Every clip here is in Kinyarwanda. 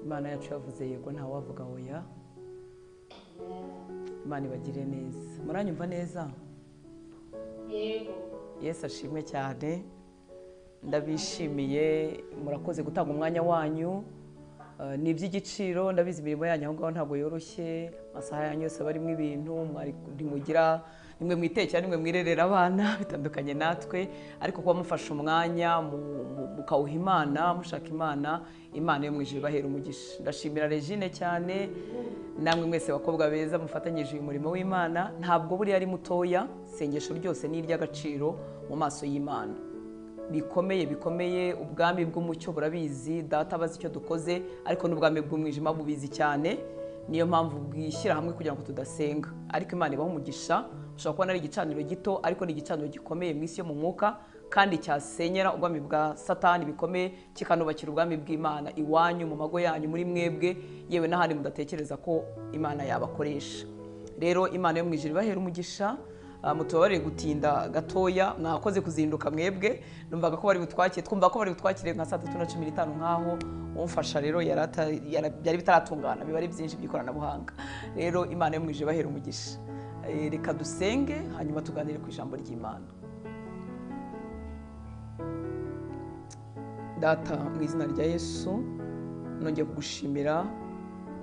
Imana yacu yavuze yego, ntawavuga oya. Imana ibagire neza. Muranyumva neza? Yego. Yesu ashimwe cyane. Ndabishimiye, murakoze gutanga umwanya wanyu. Ni iby'igiciro, ndabizi imirimo yanyu aho ngaho ntabwo yoroshye, amasaha yanyu yose aba arimo ibintu, ntimugira nimwe mwitekera, nimwe mwirerera abana, bitandukanye natwe, ariko kuba mufashe umwanya mukawuha Imana, mushaka Imana, Imana yo mu ijuru ibahera umugisha. Ndashimira Regine cyane, namwe mwese bakobwa beza mufatanyije uyu murimo w'Imana. Ntabwo buriya ari mutoya, isengesho ryose ni iry'agaciro mu maso y'Imana. Bikomeye bikomeye, ubwami bw'umucyo burabizi, data abazi icyo dukoze, ariko n'ubwami bw'umwijima bubizi cyane, niyo mpamvu bwishyira hamwe kugira ngo tudasenga. Ariko Imana ibaha umugisha. Ushobora kubona ari igicaniro gito, ariko ni igicaniro gikomeye mu isi yo mu mwuka, kandi cyasenyera ubwami bwa Satani bikomeye, kikanubakira ubwami bw'Imana iwanyu, mu mago yanyu, muri mwebwe, yewe n'ahandi mudatekereza ko Imana yabakoresha. Rero Imana yo mu ijuru ibahera umugisha. Mutubabarire gutinda gatoya, mwakoze kuzinduka mwebwe, numvaga ko bari butwakire, twumva ko bari butwakire nka 3:15 nkaho umfasha rero byari bitaratungana, biba ari byinshi by'ikoranabuhanga. Rero Imana yo mu ijuru ibahera umugisha. Reka dusenge hanyuma tuganire ku ijambo ry'Imana. Data, mu izina rya Yesu, nongeye kugushimira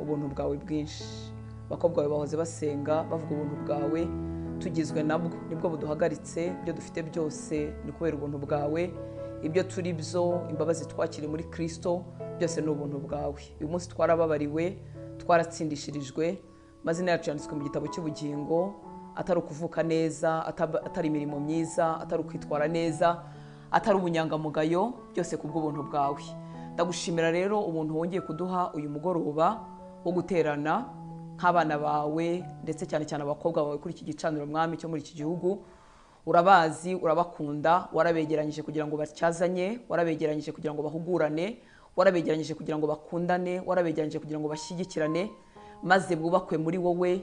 ubuntu bwawe bwinshi. Abakobwa bawe bahoze basenga bavuga ubuntu bwawe, tugizwe nabwo, nibwo buduhagaritse. Ibyo dufite byose ni kubera ubuntu bwawe, ibyo turi byo, imbabazi twakiriye muri Kristo, byose ni ubuntu bwawe. Uyu munsi twarababariwe, twaratsindishirijwe, amazina yacu yanditswe mu gitabo cy'ubugingo, atari ukuvuka neza, atari imirimo myiza, atari ukwitwara neza, atari ubunyangamugayo, byose kubw'ubuntu bwawe. Ndagushimira rero ubuntu wongeye kuduha uyu mugoroba wo guterana nk'abana bawe, ndetse cyane cyane abakobwa bawe kuri iki gicaniro mwami cyo muri iki gihugu. Urabazi, urabakunda, warabegeranyije kugira ngo batyazanye, warabegeranyije kugira ngo bahugurane, warabegeranyije kugira ngo bakundane, warabegeranyije kugira ngo bashyigikirane, maze bwubakwe muri wowe,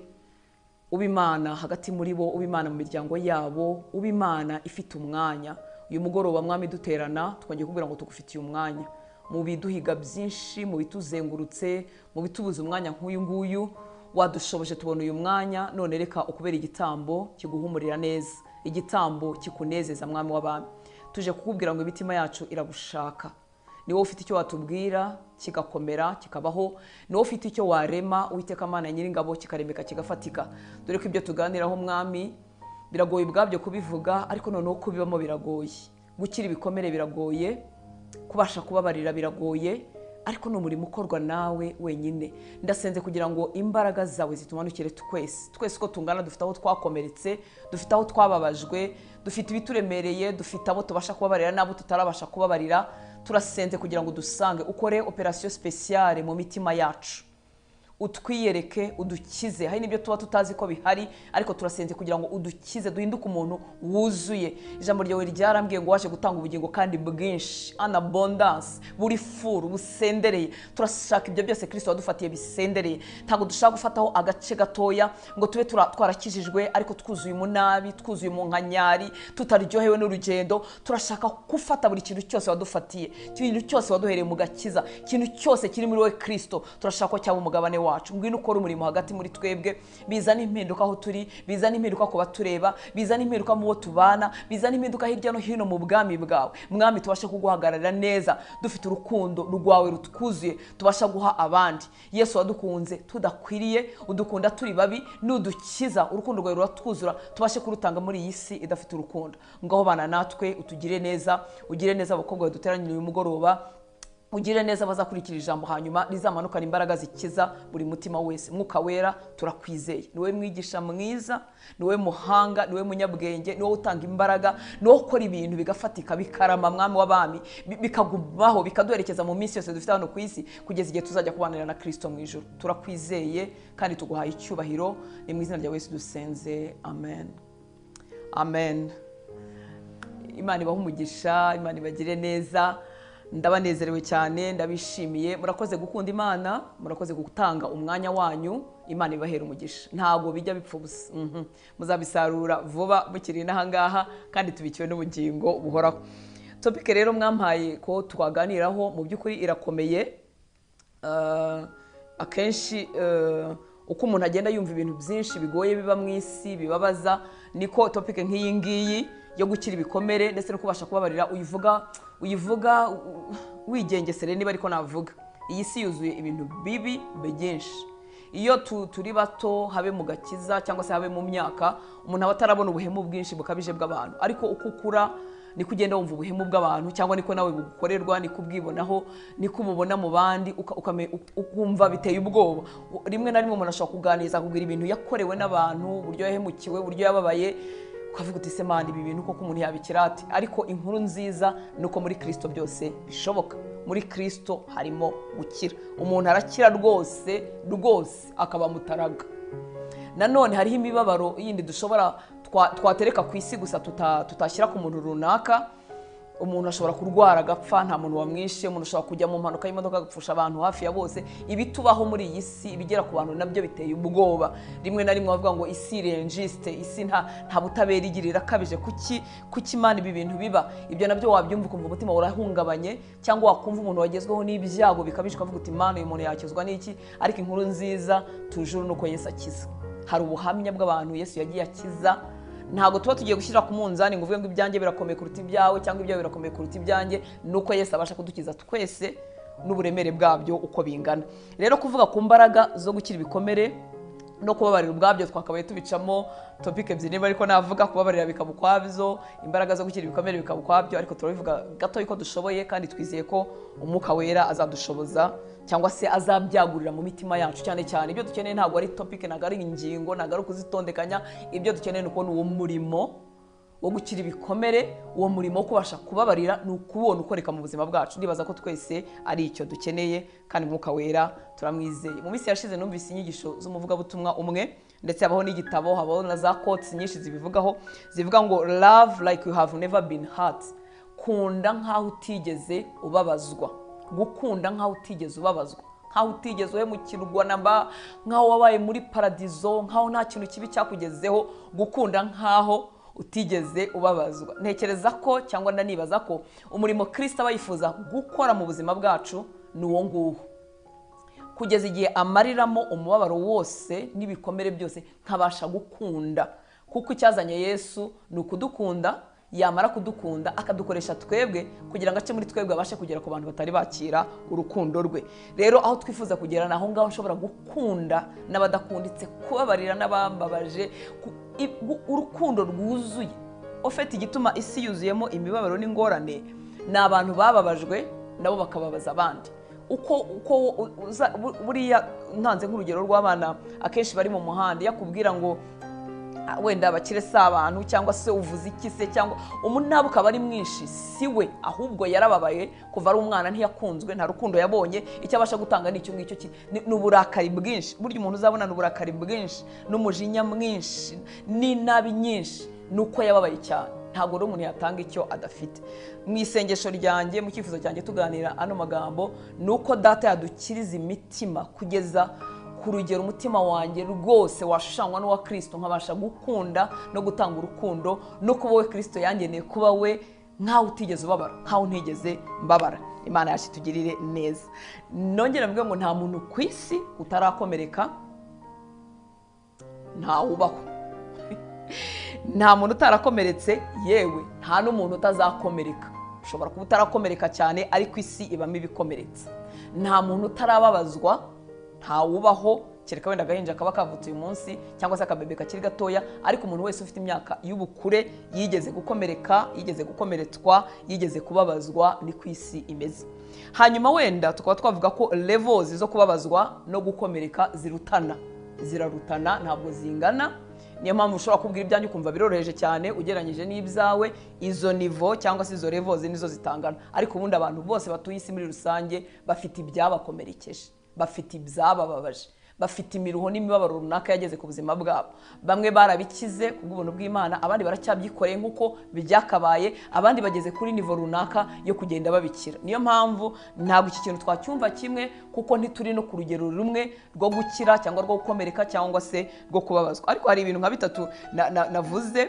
ube Imana hagati muri bo, ube Imana mu miryango yabo, ube Imana ifite umwanya. Uyu mugoroba mwami duterana, twongeye kubwira ngo tugufitiye umwanya mu biduhiga byinshi, mu bituzengurutse, mu bitubuza umwanya nk'uyu nguyu. Wadushoboje tubona uyu mwanya, none reka ukubera igitambo kiguhumurira neza, igitambo kikunezeza mwami w'abami. Tuje kukubwira ngo imitima yacu iragushaka. Ni wowe ufite icyo watubwira kigakomera kikabaho, ni wowe ufite icyo warema Uwiteka Mana Nyiringabo kikaremeka kigafatika. Dore ko ibyo tuganiraho mwami biragoye ubwabyo kubivuga, ariko noneho kubibamo biragoye. Gukira ibikomere biragoye, kubasha kubabarira biragoye, ariko ni umurimo ukorwa nawe wenyine. Ndasenze kugira ngo imbaraga zawe zitumanukire twese. Twese uko tungana dufite aho twakomeretse, dufite aho twababajwe, dufite ibituremereye, dufite abo tubasha kubabarira n'abo tutarabasha kubabarira. Turasenze kugira ngo dusange ukore operation spéciale mu mitima yacu, utwiyereke, udukize. Hari n'ibyo tuba tutazi ko bihari, ariko turasenze kugira ngo udukize, duhinduke umuntu wuzuye. Ijambo ryawe ryarambwiye ngo waje gutanga ubugingo kandi bwinshi, an abundance, buri furu busendereye. Turashaka ibyo byose Kristo wadufatiye bisendereye. Ntabwo dushaka gufataho agace gatoya ngo tube twarakijijwe ariko twuzuye umunabi, twuzuye umunkanyari, tutaryohewe n'urugendo. Turashaka gufata buri kintu cyose wadufatiye, ikintu cyose waduhereye mu gakiza, ikintu cyose kiri muri wowe Kristo, turashaka ko cyaba umugabane wacu. Ngwino ukore umurimo hagati muri twebwe, bizana impinduka aho turi, bizana impinduka ku batureba, bizana impinduka mu bo tubana, bizana impinduka hirya no hino mu bwami bwawe. Mwami, tubashe kuguhagararira neza, dufite urukundo rwawe rutwuzuye, tubasha guha abandi. Yesu wadukunze tudakwiriye, udukunda turi babi, nudukiza urukundo rwawe ruratwuzura, tubashe kurutanga muri iyi si idafite urukundo. Ngaho bana natwe, utugire neza, ugire neza abakobwa baduteranyije uyu mugoroba, ugire neza bazakurikira ijambo, hanyuma rizamanukana imbaraga zikiza buri mutima wese. Mwuka wera turakwizeye, ni wowe mwigisha mwiza, ni wowe muhanga, ni wowe munyabwenge, ni wowe utanga imbaraga, ni wowe ukora ibintu bigafatika bikarama mwami w'abami, bikagumaho, bikaduherekeza mu minsi yose dufite hano ku isi, kugeza igihe tuzajya kubanira na Kristo mu ijuru. Turakwizeye kandi tuguhaye icyubahiro, ni mu izina rya Yesu dusenze, amen. Amen. Imana ibahe umugisha, Imana ibagire neza. Ndabanezerewe cyane, ndabishimiye. Murakoze gukunda Imana, murakoze gutanga umwanya wanyu. Imana ibahera umugisha, ntabwo bijya bipfa ubusa. Muzabisarura vuba mukiri n'ahangaha, kandi tubikiwe n'ubugingo buhoraho. Topic rero mwampaye ko twaganiraho mu by'ukuri irakomeye, Akenshi uko umuntu agenda yumva ibintu byinshi bigoye biba mu isi bibabaza, niko topic nk'iyi ngiyi yo gukira ibikomere ndetse no kubasha kubabarira uyivuga wigengesere, niba ariko navuga. Iyi si yuzuye ibintu bibi byinshi. Iyo turi bato, habe mu gakiza cyangwa se habe mu myaka, umuntu aba atarabona ubuhemu bwinshi bukabije bw'abantu. Ariko uko ukura niko ugenda wumva ubuhemu bw'abantu, cyangwa niko nawe bugukorerwa, niko ubwibonaho, niko ububona mu bandi, ukumva biteye ubwoba. Rimwe na rimwe umuntu ashobora kuganiriza, akakubwira ibintu yakorewe n'abantu, uburyo yahemukiwe, uburyo yababaye, ukavuga uti se Mana, ibi bintu koko umuntu yabikira ate? Ariko inkuru nziza ni uko muri Kristo byose bishoboka. Muri Kristo harimo gukira. Umuntu arakira rwose rwose akaba mutaraga. Nanone hariho imibabaro yindi dushobora twatereka ku isi gusa, tutashyira ku muntu runaka. Umuntu ashobora kurwara agapfa nta muntu wamwishe, umuntu ashobora kujya mu mpanuka y'imodoka agapfusha abantu hafi ya bose. Ibitubaho muri iyi si, ibigera ku bantu nabyo biteye ubwoba. Rimwe na rimwe bavuga ngo isi irenjiste, isi nta butabera igira, irakabije. Kuki Imana ibi bintu biba? Ibyo nabyo wabyumva ukumva umutima urahungabanye, cyangwa wakumva umuntu wagezweho n'ibyago bikabije ukavuga uti Imana uyu muntu yakizwa n'iki? Ariko inkuru nziza tujuru nuko Yesu akiza. Hari ubuhamya bw'abantu Yesu yagiye akiza. Ntabwo tuba tugiye gushyira ku munzani ngo uvuge ngo ibyanjye birakomeye kuruta ibyawe cyangwa ibyawe birakomeye kuruta ibyanjye. Nuko Yesu abasha kudukiza twese n'uburemere bwabyo uko bingana. Rero kuvuga ku mbaraga zo gukira ibikomere no kubabarira ubwabyo twakabaye tubicamo topic ebyiri, niba ariko navuga kubabarira bikaba ukwabyo, imbaraga zo gukira ibikomere bikaba ukwabyo, ariko turabivuga gato yuko dushoboye, kandi twizeye ko Umwuka Wera azadushoboza cyangwa se azabyagurira mu mitima yacu. Cyane cyane ibyo dukeneye ntabwo ari topic, ntabwo ari ingingo, ntabwo ari ukuzitondekanya. Ibyo dukeneye ni ukubona uwo murimo wo gukira ibikomere, uwo murimo wo kubasha kubabarira, ni ukubona ukoreka mu buzima bwacu. Ndibaza ko twese ari icyo dukeneye, kandi Umwuka Wera turamwizeye. Mu minsi yashize numvise inyigisho z'umuvugabutumwa umwe, ndetse habaho n'igitabo, habaho na za quotes nyinshi zibivugaho, zivuga ngo love like you have never been hurt. Kunda nkaho utigeze ubabazwa. Gukunda nkaho utigeze ubabazwa, nkaho utigeze uhemukirwa namba, nkaho wabaye muri paradizo, nkaho nta kintu kibi cyakugezeho. Gukunda nkaho utigeze ubabazwa. Ntekereza ko cyangwa ndanibaza ko umurimo Kristo aba yifuza gukora mu buzima bwacu ni uwo nguwo, kugeza igihe amariramo umubabaro wose n'ibikomere byose, nkabasha gukunda. Kuko icyazanye Yesu ni ukudukunda, yamara kudukunda akadukoresha twebwe kugira ngo ace muri twebwe abashe kugera ku bantu batari bakira urukundo rwe. Rero aho twifuza kugera naho ngaho nshobora gukunda n'abadakunditse, kubabarira n'abambabaje, urukundo rwuzuye. Ofete igituma isi yuzuyemo imibabaro n'ingorane ni abantu bababajwe nabo bakababaza abandi. Uko buriya ntanze nk'urugero rw'abana akenshi bari mu muhanda, yakubwira ngo wenda abakire si abantu, cyangwa se uvuze iki se, cyangwa umunabi ukaba ari mwinshi, si we ahubwo yarababaye kuva ari umwana, ntiyakunzwe, nta rukundo yabonye, icyo abasha gutanga ni icyo ngicyo, ni uburakari bwinshi. Burya umuntu uzabona ni uburakari bwinshi n'umujinya mwinshi n'inabi nyinshi, nuko yababaye cyane. Ntabwo rero umuntu yatanga icyo adafite. Mu isengesho ryanjye, mu cyifuzo cyanjye tuganira ano magambo, nuko Data yadukiriza imitima kugeza ku rugero umutima wanjye rwose washushanywa n'uwa Kristo, nkabasha gukunda no gutanga urukundo, no kuba we Kristo yangeneye kuba we, nkaho utigeze ubabara, nkaho ntigeze mbabara. Imana yacu itugirire neza. Nongera mvuge ngo nta muntu ku isi utarakomereka, ntawubaho. Nta muntu utarakomeretse, yewe nta n'umuntu utazakomereka. Ushobora kuba utarakomereka cyane, ariko isi ibamo ibikomeretsa. Nta muntu utarababazwa, ntawubaho, kereka wenda agahinja kaba kavutse uyu munsi cyangwa se akabebe kakiri gatoya, ariko umuntu wese ufite imyaka y'ubukure yigeze gukomereka, yigeze gukomeretswa, yigeze kubabazwa, ni ku isi imeze. Hanyuma wenda tukaba twavuga ko levels zo kubabazwa no gukomereka zirarutana, ntabwo zingana. Niyo mpamvu ushobora kubwira ibyanyu ukumva biroroheje cyane ugereranyije n'ibyawe. Izo nivo cyangwa se izo levels nizo zitangana, ariko ubundi abantu bose batuye isi muri rusange bafite ibyabakomerekeje, bafite ibyabababaje, bafite imiruho n'imibabaro runaka yageze ku buzima bwabo. Bamwe barabikize kubw'ubuntu bw'Imana, abandi baracyabikoreye nk'uko byakabaye, abandi bageze kuri nivo runaka yo kugenda babikira. Niyo mpamvu ntabwo iki kintu twacyumva kimwe, kuko ntituri no ku rugero rumwe rwo gukira cyangwa rwo gukomereka cyangwa se rwo kubabazwa. Ariko hari ibintu nka bitatu navuze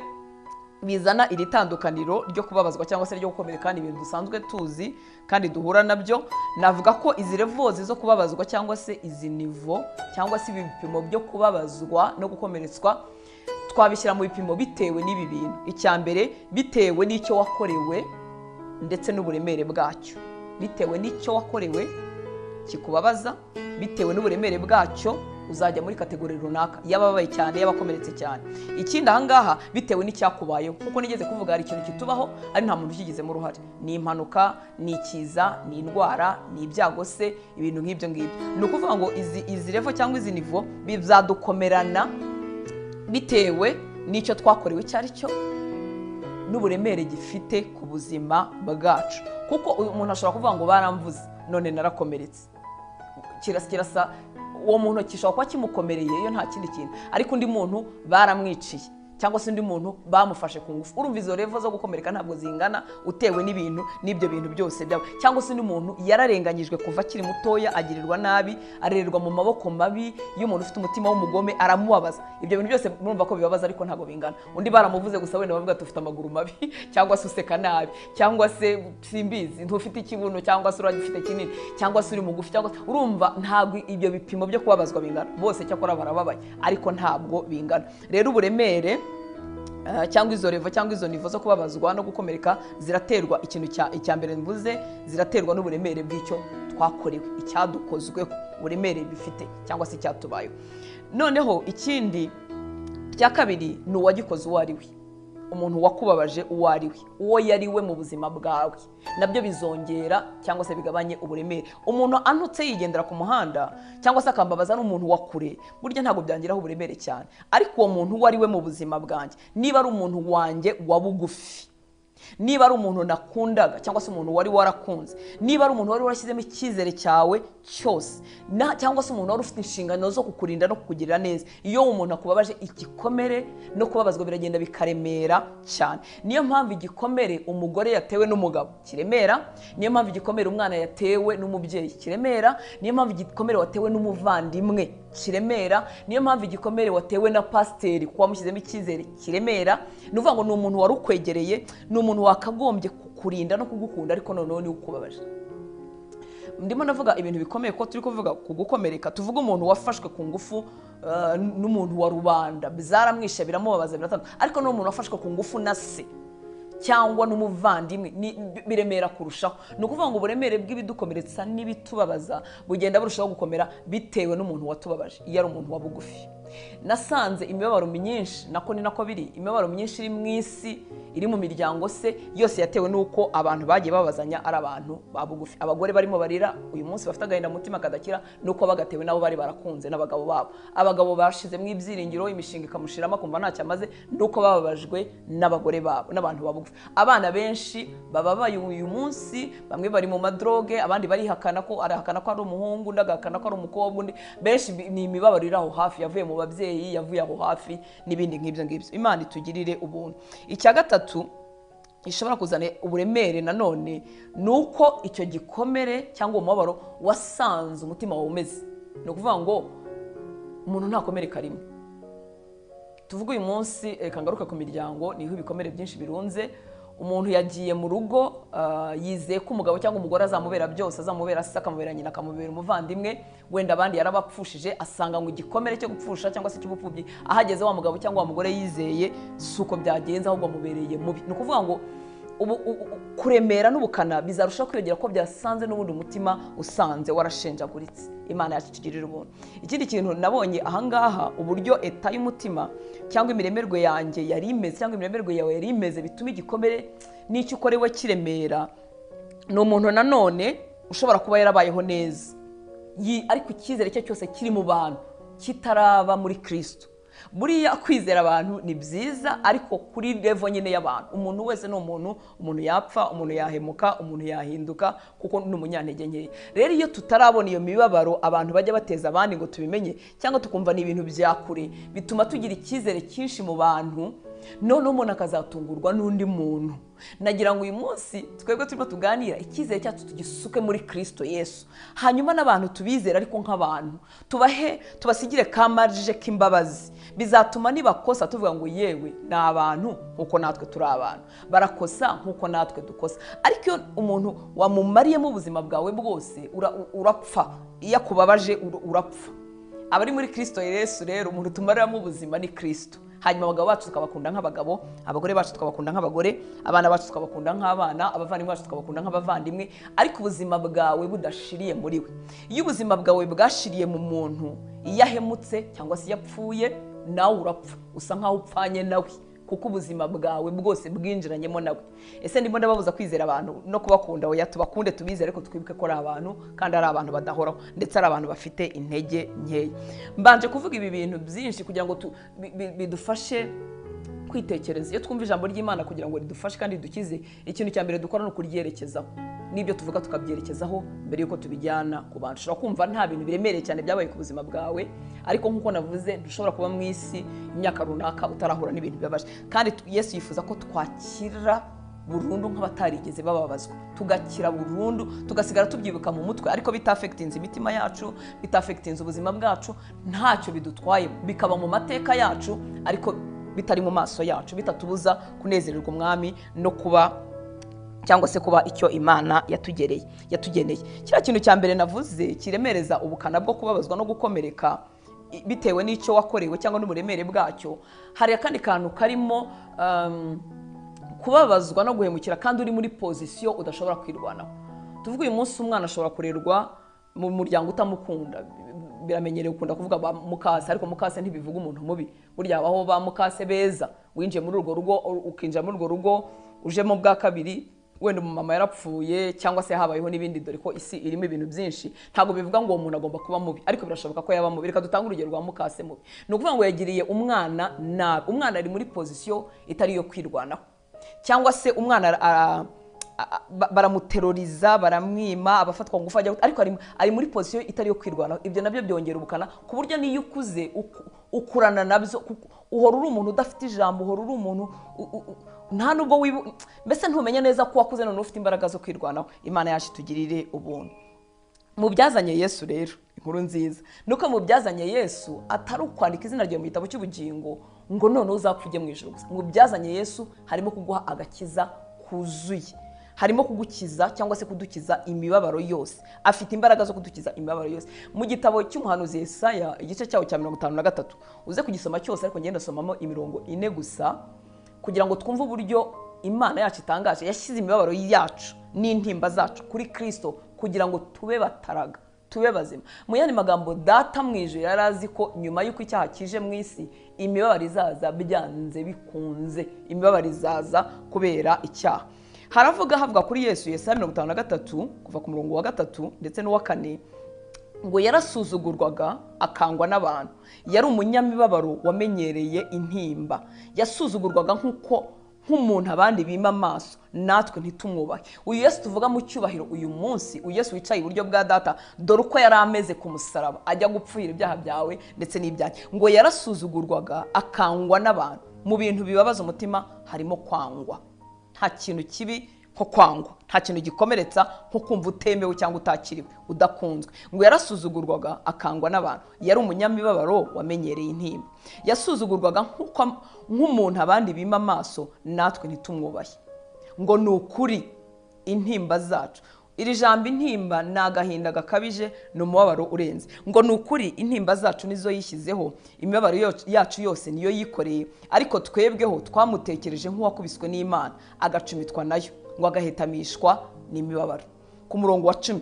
Bizana iri tandukaniro ryo kubabazwa cyangwa se ryo gukomereka ni ibintu dusanzwe tuzi kandi duhura nabyo. Navuga ko izi levels zo kubabazwa cyangwa se izi niveau cyangwa se ibipimo byo kubabazwa no gukomeretswa twabishyira mu bipimo bitewe n'ibi bintu. Icya mbere, bitewe n'icyo wakorewe ndetse n'uburemere bwacyo. Bitewe n'icyo wakorewe kikubabaza, bitewe n'uburemere bwacyo, uzajya muri catégorie runaka y'abababaye cyane, y'abakomeretse cyane. Ikindi ahangaha, bitewe n'icyakubayeho, kuko nigeze kuvuga, hari ikintu kitubaho ari nta muntu ukigizemo uruhare: ni impanuka, ni ikiza, ni indwara, ni ibyago se, ibintu nk'ibyo ngibyo. Ni ukuvuga ngo izi level cyangwa izi niveau bizadukomerana bitewe n'icyo twakorewe icyo ari cyo n'uburemere gifite ku buzima bwacu. Kuko umuntu ashobora kuvuga ngo "Baramvuze none narakomeretse." Kirasa uwo muntu gishobora kuba kimukomereye iyo nta kindi kintu, ariko undi muntu baramwiciye cyangwa se undi muntu bamufashe ku ngufu. Urumva izo level zo gukomereka ntabwo zingana, utewe n'ibintu n'ibyo bintu byose byabo. Cyangwa se undi muntu yararenganyijwe kuva akiri mutoya, agirirwa nabi, arererwa mu maboko mabi y'umuntu ufite umutima w'umugome, aramubabaza. Ibyo bintu byose murumva ko bibabaza, ariko ntabwo bingana. Undi baramuvuze gusa, wenda bavuga ati "Ufite amaguru mabi," cyangwa se "Useka nabi," cyangwa se simbizi, "Ntufite ikibuno," cyangwa se "Uragifite kinini," cyangwa se "Uri mugufi," cyangwa se urumva ntabwo ibyo bipimo byo kubabazwa bingana. Bose cyakora barababaye, ariko ntabwo bingana. Rero uburemere cyangwa izo level cyangwa izo niveau zo kubabazwa no gukomereka ziraterwa ikintu cya icya mbere mvuze, ziraterwa n'uburemere bw'icyo twakorewe, icyadukozweho, uburemere bifite cyangwa se icyatubayeho. Noneho ikindi cya kabiri ni uwagikoze uwo ari we, umuntu wakubabaje uwo ari we, uwo yari we mu buzima bwawe. Nabyo bizongera cyangwa se bigabanye uburemere. Umuntu antutse yigendera ku muhanda cyangwa se akambabaza n'umuntu wa kure, burya ntabwo byangiraho uburemere cyane. Ariko uwo muntu uwo ari we mu buzima bwanjye, niba ari umuntu wanjye wa bugufi, niba ari umuntu nakundaga cyangwa se umuntu wari warakunze, niba ari umuntu wari warashyizemo icyizere cyawe cyose, cyangwa se umuntu wari ufite inshingano zo kukurinda no kukugirira neza, iyo umuntu akubabaje, igikomere no kubabazwa biragenda bikaremera cyane. Niyo mpamvu igikomere umugore yatewe n'umugabo kiremera, niyo mpamvu igikomere umwana yatewe n'umubyeyi kiremera, niyo mpamvu igikomere watewe n'umuvandimwe kiremera, niyo mpamvu igikomere watewe na pasiteri kuba wamushyizemo icyizere kiremera. Ni ukuvuga ngo ni umuntu wari ukwegereye, ni umuntu wakagombye kukurinda no kugukunda, ariko noneho niwe ukubabaje. Ndimo ndavuga ibintu bikomeye ko turi kuvuga ku gukomereka. Tuvuga umuntu wafashwe ku ngufu n'umuntu wa rubanda, zaramwishe, biramubabaza, biratandukanye. Ariko n'umuntu wafashwe ku ngufu na se cyangwa n'umuvandimwe biremera kurushaho. Ni ukuvuga ngo uburemere bw'ibidukomeretsa n'ibitubabaza bugenda burushaho gukomera bitewe n'umuntu watubabaje, iyo ari umuntu wa bugufi. Nasanze imibabaro myinshi, nako ni nako biri, imibabaro myinshi iri mu isi, iri mu miryango se, yose yatewe n'uko abantu bagiye babazanya ari abantu ba bugufi. Abagore barimo barira uyu munsi bafite agahinda mu mutima kadakira nuko bagatewe nabo bari barakunze n'abagabo babo. Abagabo bashizemo ibyiringiro, imishinga ikamushiramo, akumva ntacyo amaze, nuko bababajwe n'abagore babo, n'abantu ba bugufi. Abana benshi bababaye uyu munsi, bamwe bari mu madroge, abandi barihakana ko arahakana ko ari umuhungu, undi agahakana ko ari umukobwa, undi benshi ni imibabaro iri aho hafi, yavuye mu babyeyi, yavuye aho hafi n'ibindi nk'ibyo ngibyo. Imana itugirire ubuntu. Icya gatatu ishobora kuzana uburemere nanone ni uko icyo gikomere cyangwa uwo mubabaro wasanze umutima wawe umeze. Ni ukuvuga ngo umuntu ntakomereka rimwe. Tuvuge uyu munsi, reka ngaruke ku miryango, niho ibikomere byinshi birunze. Umuntu yagiye mu rugo, yizeye ko umugabo cyangwa umugore azamubera byose, azamubera se, akamubera nyina, akamubera umuvandimwe. Wenda abandi yarabapfushije, asanga ngo igikomere cyo gupfusha cyangwa se cy'ubupfubyi, ahageze wa mugabo cyangwa wa mugore yizeye si uko byagenze, ahubwo amubereye mubi. Ni ukuvuga ngo ubu kuremera n'ubukana bizarushaho kwiyongera ko byasanze n'ubundi umutima usanze warashenjaguritse. Imana yacu itugirire ubuntu. Ikindi kintu nabonye ahangaha, uburyo état y'umutima cyangwa imiremerwe yanjye yari imeze cyangwa imiremerwe yawe yari imeze bituma igikomere n'icyo ukorewe kiremera, ni umuntu nanone ushobora kuba yarabayeho neza, ariko icyizere cye cyose kiri mu bantu, kitaraba muri Kristo. Buriya kwizera abantu ni byiza, ariko kuri level nyine y'abantu. Umuntu wese ni umuntu, umuntu yapfa, umuntu yahemuka, umuntu yahinduka, kuko ni umunyantege nkeya. Rero iyo tutarabona iyo mibabaro abantu bajya bateza abandi ngo tubimenye, cyangwa tukumva ni ibintu bya kure, bituma tugira icyizere cyinshi mu bantu. Noneho umuntu akazatungurwa n'undi muntu. Nagira ngo uyu munsi twebwe turimo tuganira, icyizere cyacu tugisuke muri Kristo Yesu, hanyuma n'abantu tubizere ariko nk'abantu, tubahe, tubasigire ka marge k'imbabazi. Bizatuma nibakosa tuvuga ngo yewe ni abantu nkuko natwe turi abantu, barakosa nkuko natwe dukosa. Ariko iyo umuntu wamumariyemo ubuzima bwawe bwose, urapfa. Iyo akubabaje urapfa. Abari muri Kristo Yesu rero, umuntu tumariramo ubuzima ni Kristo. Hanyuma abagabo bacu tukabakunda nk'abagabo, abagore bacu tukabakunda nk'abagore, abana bacu tukabakunda nk'abana, abavandimwe bacu tukabakunda nk'abavandimwe, ariko ubuzima bwawe budashiriye muri we. Iyo ubuzima bwawe bwashiriye mu muntu, iyo ahemutse cyangwa se iyo apfuye, nawe urapfa, usa nkaho upfanye nawe, kuko ubuzima bwawe bwose bwinjiranyemo nawe. Ese ndimo ndababuza kwizera abantu no kubakunda? Oya, tubakunde, tubizere, ariko twibuke ko ari abantu, kandi ari abantu badahoraho, ndetse ari abantu bafite intege nkeya. Mbanje kuvuga ibi bintu byinshi kugira ngo bidufashe kwitekereza. Iyo twumva ijambo ry'Imana kugira ngo ridufashe kandi ridukize, ikintu cya mbere dukora ni ukuryerekezaho, n'ibyo tuvuga tukabyerekezaho mbere y'uko tubijyana ku bantu. Ushobora kumva nta bintu biremereye cyane byabaye ku buzima bwawe, ariko nk'uko navuze, ntushobora kuba mu isi imyaka runaka utarahura n'ibintu bibabaje. Kandi Yesu yifuza ko twakira burundu nk'abatarigeze bababazwa, tugakira burundu, tugasigara tubyibuka mu mutwe, ariko bitafectinze imitima yacu, bitafectinze ubuzima bwacu, ntacyo bidutwaye, bikaba mu mateka yacu ariko bitari mu maso yacu, bitatubuza kunezererwa umwami no kuba cyangwa se kuba icyo Imana yatugeneye. Kiriya kintu cya mbere navuze kiremereza ubukana bwo kubabazwa no gukomereka bitewe n'icyo wakorewe cyangwa n'uburemere bwacyo, hari akandi kantu karimo kubabazwa no guhemukira kandi uri muri position udashobora kwirwanaho. Tuvuge uyu munsi umwana ashobora kurerwa mu muryango utamukunda, biramenyerewe ukunda kuvuga ba mukase, ariko mukase ntibivuga umuntu mubi. Burya habaho ba mukase beza, winjiye muri urwo rugo, ukinjira muri urwo rugo ujemo bwa kabiri, wenda umumama yarapfuye cyangwa se habayeho n'ibindi, dore ko isi irimo ibintu byinshi. Ntabwo bivuga ngo uwo muntu agomba kuba mubi, ariko birashoboka ko yaba mubi. Reka dutange urugero rwa mukase mubi. Ni ukuvuga ngo yagiriye umwana nabi, umwana ari muri position itari iyo kwirwanaho, cyangwa se umwana baramuteroriza, baramwima, abafatwa ngufu ajya, ariko ari muri position itari yo kwirwanaho. Ibyo nabyo byongera ubukana, ku buryo niyo ukuze ukurana nabyo, kuko uhora uri umuntu udafite ijambo, uhora uri umuntu nta nubwo wibu, mbese ntumenya neza ko wakuze none ufite imbaraga zo kwirwanaho. Imana yacu itugirire ubuntu. Mu byazanye Yesu rero, inkuru nziza nuko mu byazanye Yesu atari ukwandika izina ryawe mu gitabo cy'ubugingo ngo none uzapfa ujye mu ijuru gusa. Mu byazanye Yesu harimo kuguha agakiza kuzuye, harimo kugukiza cyangwa se kudukiza imibabaro yose. Afite imbaraga zo kudukiza imibabaro yose. Mu gitabo cy'umuhanuzi Yesaya igice cyawo cya 53, uze kugisoma cyose, ariko ngenda somamo imirongo ine gusa kugira ngo twumve uburyo Imana yacu itangaje yashyize imibabaro yacu n'intimba zacu kuri Kristo kugira ngo tube bataraga, tube bazima. Mu yandi magambo, Data mu ijuru yari azi ko nyuma y'uko icyaha kije mu isi, imibabaro izaza byanze bikunze, imibabaro izaza kubera icyaha. Haravuga havuga kuri Yesu, Yesaya 53 kuva ku murongo wa 3 ndetse n'uwa 4, ngo yarasuzugurwaga akangwa n'abantu, yari umunyamibabaro wamenyereye intimba, yasuzugurwaga nk'uko nk'umuntu abandi bima amaso, natwe ntitumwubahe. Uyu Yesu tuvuga mu cyubahiro uyu munsi, uyu Yesu wicaye iburyo bwa Data, dore uko yari ameze ku musaraba ajya gupfira ibyaha byawe ndetse n'ibyanjye. Ngo yarasuzugurwaga akangwa n'abantu. Mu bintu bibabaza umutima harimo kwangwa. Nta kintu kibi nko kwangwa, nta kintu gikomeretsa nko kumva utemewe cyangwa utakiriwe, udakunzwe. Ngo yarasuzugurwaga akangwa n'abantu, yari umunyamibabaro wamenyereye intimba, yasuzugurwaga nk'umuntu abandi bima amaso, natwe ntitumwubahe. Ngo ni ukuri intimba zacu. Iri jambo intimba ni agahinda gakabije, ni umubabaro urenze. Ngo ni ukuri intimba zacu nizo yishyizeho, imibabaro yacu yose niyo yikoreye, ariko twebweho twamutekereje nk'uwakubiswe n'Imana, agacumitwa nayo, ngo agahetamishwa n'imibabaro. Ku murongo wa 10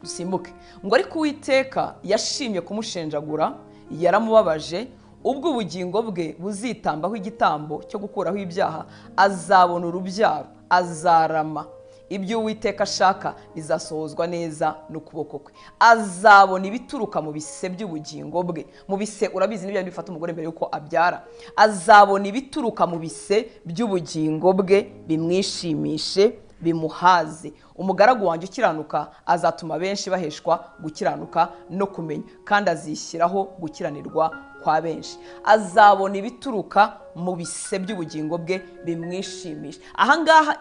dusimbuke. Ngo ariko Uwiteka yashimye kumushenjagura, yaramubabaje, ubwo ubugingo bwe buzitambaho igitambo cyo gukuraho ibyaha, azabona urubyaro, azarama. Ibyo Uwiteka ashaka bizasohozwa neza n'ukuboko kwe. Azabona ibituruka mu bise by'ubugingo bwe. Mu bise urabizi n'ibyo bifata umugore mbere yuko abyara. Azabona ibituruka mu bise by'ubugingo bwe bimwishimishe, bimuhaze. Umugaragu wanjye ukiranuka azatuma benshi baheshwa gukiranuka no kumenya, kandi azishyiraho gukiranirwa kwa benshi. Azabona ibituruka mu bise by'ubugingo bwe bimwishimisha. Ahangaha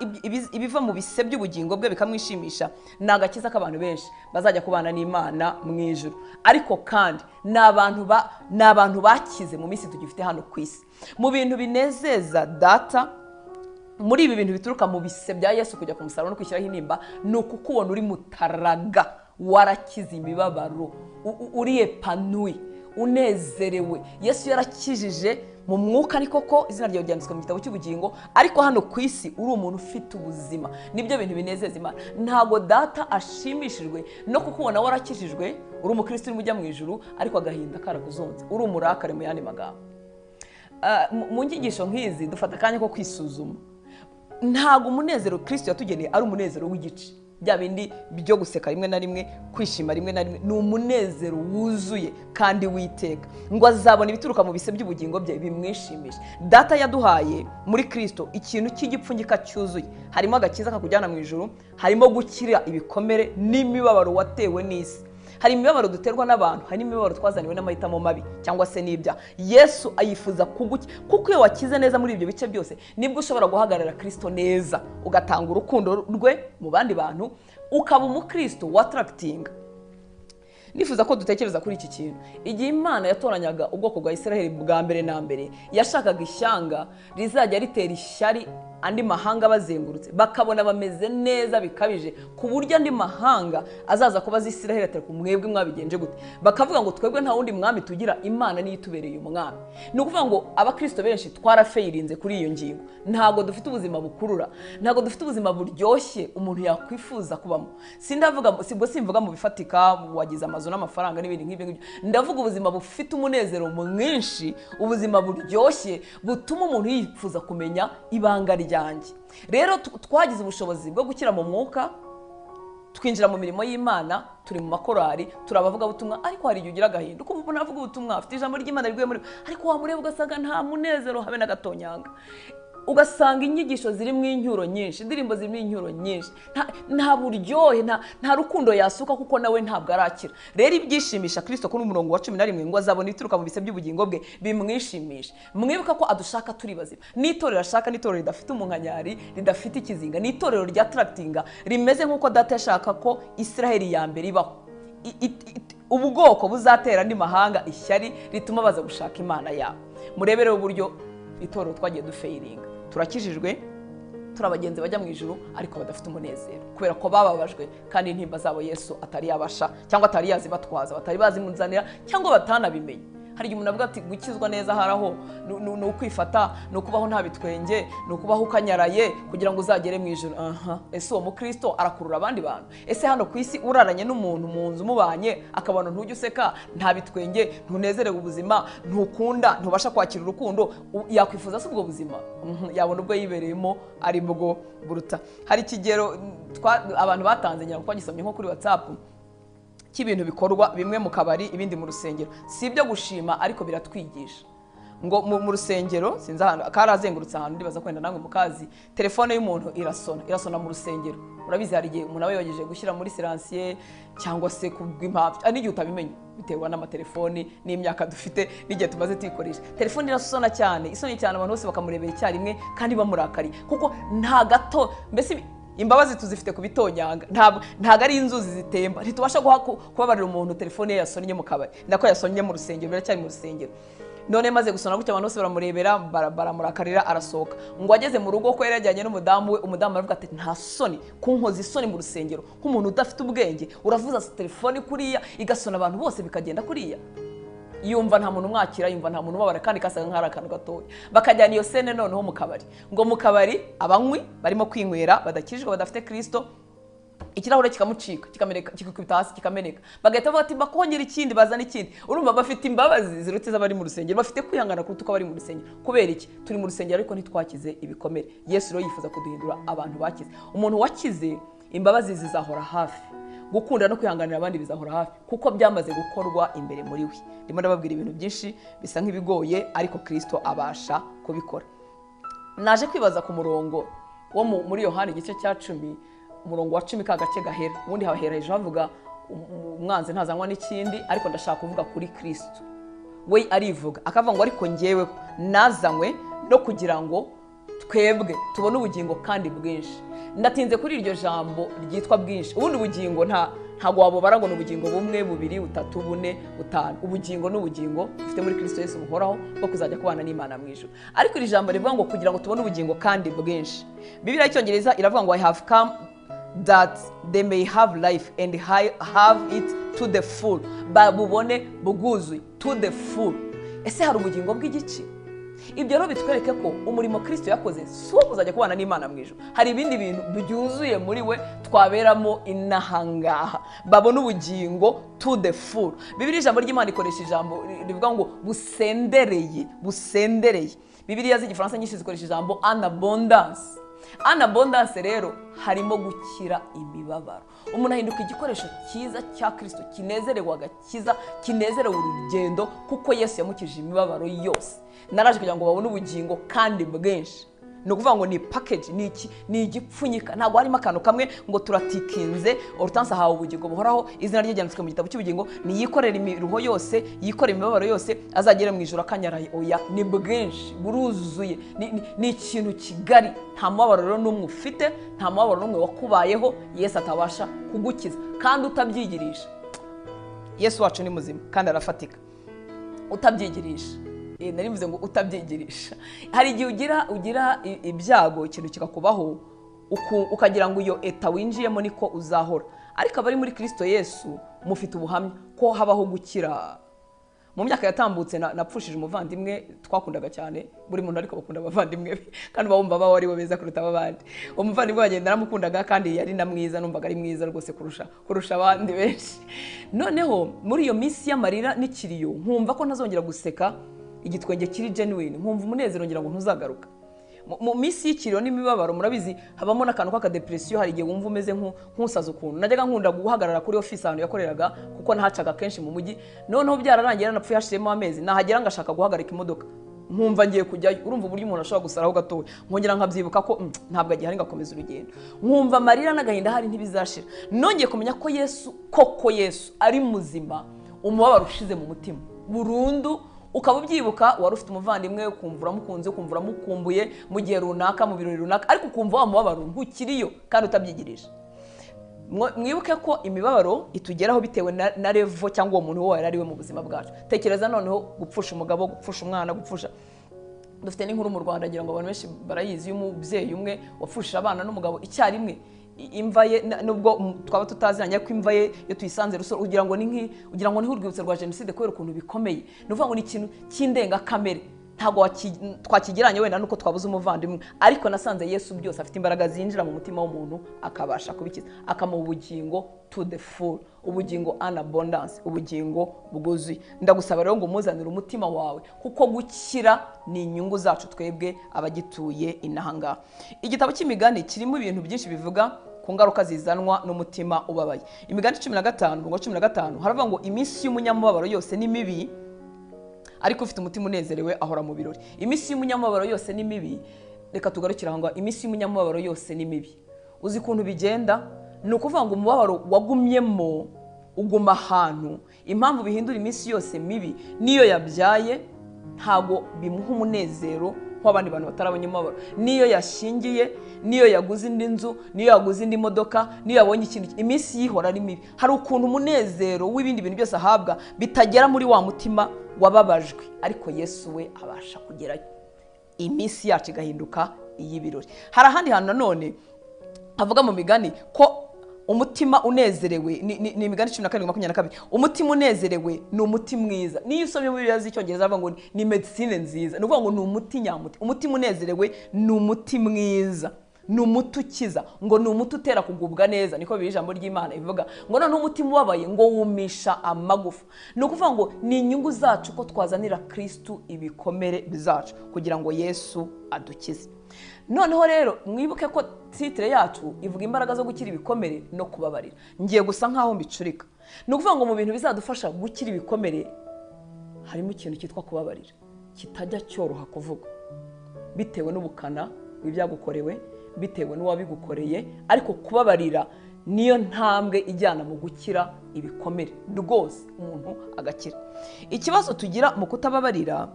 ibiva mu bise by'ubugingo bwe bikamwishimisha ni agakiza k'abantu benshi bazajya kubana n'Imana mu ijuru. Ariko kandi ni abantu bakize mu minsi tugifite hano ku isi. Mu bintu binezeza Data, muri ibi bintu bituruka mu bise bya Yesu kujya ku musaraba no kwishyiraho intimba, ni ukukubona uri mutaraga, warakize imibabaro, uri epanui, unezerewe. Yesu yarakijije mu mwuka, ni koko izina ryawe ryanditswe mu gitabo cy'ubugingo, ariko hano ku isi uri umuntu ufite ubuzima. Nibyo bintu binezeza Imana. Ntabwo Data ashimishijwe no kukubona warakijijwe, uri umukristo urimo ujya mu ijuru, ariko agahinda karakuzonze, uri umurakare. Mu yandi magambo, mu nyigisho nk'izi dufata akanya ko kwisuzuma. Ntabwo umunezero Kristo yatugeneye ari umunezero w'igice, bya bindi byo guseka rimwe na rimwe, kwishima rimwe na rimwe. Ni umunezero wuzuye kandi witeka. Ngo azabona ibituruka mu bise by'ubugingo bye bimwishimisha. Data yaduhaye muri Kristo ikintu cy'igipfunyika cyuzuye. Harimo agakiza kakujyana mu ijuru, harimo gukira ibikomere n'imibabaro watewe n'isi. Hari imibabaro duterwa n'abantu, hari n'imibabaro twazaniwe n'amahitamo mabi cyangwa se n'ibyaha. Yesu ayifuza kuguki, kuko iyo wakize neza muri ibyo bice byose nibwo ushobora guhagarara Kristo neza, ugatanga urukundo rwe mu bandi bantu, ukaba umukristo wattractinga. Nifuza ko dutekereza kuri iki kintu. Igihe Imana yatoranyaga ubwoko bwa Isiraheli bwa mbere na mbere, yashakaga ishyanga rizajya ritera ishyari andi mahanga bazengurutse, bakabona bameze neza bikabije, ku buryo andi mahanga azaza kubaza Isiraheli ati mwebwe mwabigenje gute? Bakavuga ngo twebwe nta wundi mwami tugira, Imana niyo itubereye umwami. Ni ukuvuga ngo abakristo benshi twarafeirinze kuri iyo ngingo. Ntabwo dufite ubuzima bukurura, ntabwo dufite ubuzima buryoshye umuntu yakwifuza kubamo. Sindavuga, sibwo simvuga mu bifatika, wagize amazu n'amafaranga n'ibindi nk'ibyo ngibyo. Ndavuga ubuzima bufite umunezero mwinshi, ubuzima buryoshye butuma umuntu yifuza kumenya ibanga ryanjye. Rero twagize ubushobozi bwo gukira mu mwuka, twinjira mu mirimo y'Imana, turi mu makorari, turabavuga ubutumwa, ariko hari igihe ugira agahinda ukumva umuntu avuga ubutumwa afite ijambo ry'Imana riguye muri, ariko wamureba ugasanga nta munezero habe na gatonyanga. Ugasanga inyigisho ziri mu incyuro nyinshi, indirimbo ziri mu incyuro nyinshi, nta buryohe, nta rukundo yasuka, kuko nawe ntabwo arakira. Rero ibyishimisha Kristo kuri umurongo wa 11 ngo azabona ibituruka mu bise by'ubugingo bwe bimwishimisha. Mwibuka ko adushaka turi bazima. N'itorero ashaka n'itorero ridafite umunkanyari, ridafite ikizinga, n'itorero rya tractinga rimeze nk'uko Data yashaka ko Isiraheli ya mbere ibaho. Ubwoko buzatera andi mahanga ishyari rituma baza gushaka Imana yabo. Murebere uburyo itorero twagiye dufeiringa. Turakijijwe, turi abagenzi bajya mu ijuru, ariko badafite umunezero kubera ko bababajwe kandi intimba zabo Yesu atari yabasha, cyangwa atari yazibatwaza, batari bazimuzanira, cyangwa batanabimenye. Hari igihe umuntu avuga ati gukizwa neza haraho ni ukwifata, ni ukubaho nta bitwenge, ni ukubaho ukanyaraye kugira ngo uzagere mu ijuru. Aha, ese uwo mukristo arakurura abandi bantu? Ese hano ku isi uraranye n'umuntu mu nzu mubanye, akabona ntujya useka, nta bitwenge, ntunezerewe ubuzima, ntukunda, ntubasha kwakira urukundo, yakwifuza se ubwo buzima? Yabona ubwo yibereyemo ari bwo buruta. Hari ikigero abantu batanze, ngira ngo twagisomye nko kuri WhatsApp, cy'ibintu bikorwa bimwe mu kabari ibindi mu rusengero. Si ibyo gushima ariko biratwigisha. Ngo mu rusengero, sinzi ahantu karazengurutse, ahantu ndibaza kwenda namwe mukazi, telefone y'umuntu irasona mu rusengero. Urabizi hari igihe umuntu aba yibagije gushyira muri silencieux cyangwa se kubw'impamvu, ari n'igihe utabimenya biterwa n'amatelefoni n'imyaka dufite n'igihe tumaze tuyikoresha. Telefone irasona cyane, isoni cyane, abantu bose bakamurebera icyarimwe kandi bamurakariye, kuko nta gato, mbese imbabazi tuzifite ku bitonyanga, ntabwo ari inzuzi zitemba. Ntitubasha kubabarira umuntu telefone ye yasonnye mu kabari, nako yasonnye mu rusengero, biracyari mu rusengero. None maze gusona gutya abantu bose baramurebera, baramurakarira, arasohoka. Ngo ageze mu rugo ko yari yajyanye n'umudamu we, umudamu aravuga ati nta soni kunkoza isoni mu rusengero, nk'umuntu udafite ubwenge uravuza telefone kuriya igasona abantu bose bikagenda kuriya. Yumva nta muntu umwakira, yumva nta muntu umubabara, kandi kasaga nk'ari akantu gatoya. Bakajyana iyo sene noneho mu kabari. Ngo mu kabari abanywi barimo kwinywera, badakijijwe, badafite Kristo, ikirahure kikamucika, kikameneka, kikikubita hasi kikameneka. Bagahita bavuga ati bakongera ikindi, bazana ikindi. Urumva bafite imbabazi ziruta iz'abari mu rusengero, bafite kwihangana kuruta uko abari mu rusengero. Kubera iki? Turi mu rusengero ariko ntitwakize ibikomere. Yesu rero yifuza kuduhindura abantu bakize. Umuntu wakize, imbabazi zizahora hafi, gukunda no kwihanganira abandi bizahora hafi, kuko byamaze gukorwa imbere muri we. Ndimo ndababwira ibintu byinshi bisa nk'ibigoye, ariko Kristo abasha kubikora. Naje kwibaza ku murongo Wo muri Yohana igice cya 10 umurongo wa 10 ka gace gahera, ubundi hahera hejuru havuga umwanzi ntazanywa n'ikindi, ariko ndashaka kuvuga kuri Kristo. We arivuga akavuga ngo ariko njyewe nazanywe no kugira ngo twebwe tubone ubugingo kandi bwinshi. Ndatinze kuri iryo jambo ryitwa bwinshi. Ubundi ubugingo ntabwo wabubara ngo ni ubugingo bumwe, bubiri, butatu, bune, butanu. Ubugingo ni ubugingo ufite muri Kristo Yesu buhoraho bwo kuzajya kubana n'Imana mu ijuru. Ariko iri jambo rivuga ngo kugira ngo tubone ubugingo kandi bwinshi, Bibiliya y'Icyongereza iravuga ngo I have come that they may have life and have it to the full. Babubone bwuzuye, to the full. Ese hari ubugingo bw'igice? Ibyo rero bitwereke ko umurimo Kristo yakoze si uwo kuzajya kubana n'Imana mu ijuru. Hari ibindi bintu byuzuye muri we twaberamo inahangaha, babona ubugingo to the full. Bibiliya ijambo ry'Imana ikoresha ijambo rivuga ngo busendereye, busendereye. Bibiliya z'Igifaransa nyinshi zikoresha ijambo en abondance. En abondance rero harimo gukira imibabaro. Umuntu ahinduka igikoresho cyiza cya Kristo, kinezerewe agakiza, kinezerewe urugendo, kuko Yesu yamukije imibabaro yose. Naraje kugira ngo babone ubugingo kandi bwinshi. Ni ukuvuga ngo ni package, ni iki? Ni igipfunyika. Ntabwo harimo akantu kamwe ngo turatikinze. Hortense ahawe ubugingo buhoraho, izina rye ryanditswe mu gitabo cy'ubugingo, ni yikorera imiruho yose, yikorera imibabaro yose, azagere mu ijuru akanyaraye. Oya, ni bwinshi, buruzuye, ni ikintu kigari. Nta mubabaro rero n'umwe ufite, nta mubabaro n'umwe wakubayeho Yesu atabasha kugukiza, kandi utabyigirisha. Yesu wacu ni muzima kandi arafatika. Utabyigirisha, nari mvuze ngo utabyigirisha. Hari igihe ugira ibyago, ikintu kikakubaho, ukagira ngo iyo eta winjiyemo niko uzahora. Ariko abari muri Kristo Yesu mufite ubuhamya ko habaho gukira. Mu myaka yatambutse napfushije umuvandimwe twakundaga cyane, buri muntu ariko bakunda abavandimwe be kandi bawumva bawo ari bo beza kuruta abandi. Umuvandimwe wanjye naramukundaga kandi yari na mwiza, numvaga ari mwiza rwose kurusha abandi benshi. Noneho muri iyo minsi y'amarira n'ikiriyo nkumva ko ntazongera guseka igitwenge kiri genuine, nkumva umunezero ngira ngo ntuzagaruka. Mu minsi y'ikiriyo n'imibabaro murabizi habamo n'akantu k'akadepresiyo, hari igihe wumva umeze nk'usaza ukuntu. Najyaga nkunda guhagarara kuri office ahantu yakoreraga kuko nahacaga kenshi mu mujyi. Noneho byararangiye naranapfuye hashiremo amezi, nahagera ngashaka guhagarika imodoka nkumva ngiye kujyayo. Urumva uburyo umuntu ashobora gusaraho gatoya, nkongera nkabyibuka ko ntabwo agihari ngakomeza urugendo. Nkumva amarira n'agahinda hari ntibizashira. Nongeye kumenya ko Yesu koko Yesu ari muzima, umubabaro ushize mu mutima burundu. Ukaba ubyibuka wari ufite umuvandimwe ukumva uramukunze, ukumva uramukumbuye mu gihe runaka, mu birori runaka, ariko ukumva wa mubabaro ntukiriyo kandi utabyigirisha. Mwibuke ko imibabaro itugeraho bitewe na level cyangwa uwo muntu wowe yari ari we mu buzima bwacu. Tekereza noneho gupfusha umugabo, gupfusha umwana, gupfusha. Dufite n'inkuru mu Rwanda ngira ngo abantu benshi barayizi, y'umubyeyi umwe wapfushije abana n'umugabo icyarimwe. Imva ye nubwo twaba tutaziranye, ariko imva ye iyo tuyisanze rusoro ugira ngo ni ugira ngo ni urwibutso rwa jenoside kubera ukuntu bikomeye. Ni ukuvuga ngo ni ikintu cy'indengakamere, ntabwo twakigeranye wenda nuko twabuze umuvandimwe, ariko nasanze Yesu byose afite imbaraga zinjira mu mutima w'umuntu akabasha kubikiza, akamuha ubugingo to the full, ubugingo an abundance, ubugingo bwuzuye. Ndagusaba rero ngo umuzanire umutima wawe, kuko gukira ni inyungu zacu twebwe abagituye inahangaha. Igitabo cy'imigani kirimo ibintu byinshi bivuga ku ngaruka zizanwa n'umutima ubabaye. Imigani 15 umurongo 15 haravuga ngo iminsi y'umunyamubabaro yose ni mibi, ariko ufite umutima unezerewe ahora mu birori. Iminsi y'umunyamubabaro yose ni mibi. Reka tugarukire aho ngaho. Iminsi y'umunyamubabaro yose ni mibi. Uzi ukuntu bigenda? Ni ukuvuga ngo umubabaro wagumyemo uguma ahantu. Impamvu bihindura iminsi yose mibi, niyo yabyaye ntago bimuha umunezero nk'abandi bantu batarabonye umubabaro. Niyo yashingiye, niyo yaguze indi nzu, niyo yaguze indi modoka, niyo yabonye ikintu, iminsi yihora ari mibi. Hari ukuntu umunezero w'ibindi bintu byose ahabwa bitagera muri wa mutima wababajwe, ariko Yesu we abasha kugerayo. Iminsi yacu igahinduka iy'ibirori. Hari ahandi hantu nanone havuga mu migani ko umutima unezerewe ni imigani 17:22. Umutima unezerewe ni umuti mwiza. Niyo usomye muri Bibiliya z'Icyongereza bavuga ngo ni medicine nziza. Ni ukuvuga ngo ni umuti nyamuti. Umutima unezerewe ni umuti mwiza, ni umuti ukiza, ngo ni umuti utera kugubwa neza, niko biri ijambo ry'Imana ivuga. Ngo none umutima ubabaye ngo wumisha amagufa. Ni ukuvuga ngo ni inyungu zacu ko twazanira Kristo ibikomere bizacu kugira ngo Yesu adukize. Noneho rero mwibuke ko titre yacu ivuga imbaraga zo gukira ibikomere no kubabarira. Ngiye gusa nkaho mbicurika. Ni ukuvuga ngo mu bintu bizadufasha gukira ibikomere harimo ikintu cyitwa kubabarira, kitajya cyoroha kuvuga bitewe n'ubukana bw'ibyagukorewe, bitewe n'uwabigukoreye, ariko kubabarira niyo ntambwe ijyana mu gukira ibikomere rwose, umuntu agakira. Ikibazo tugira mu kutababarira,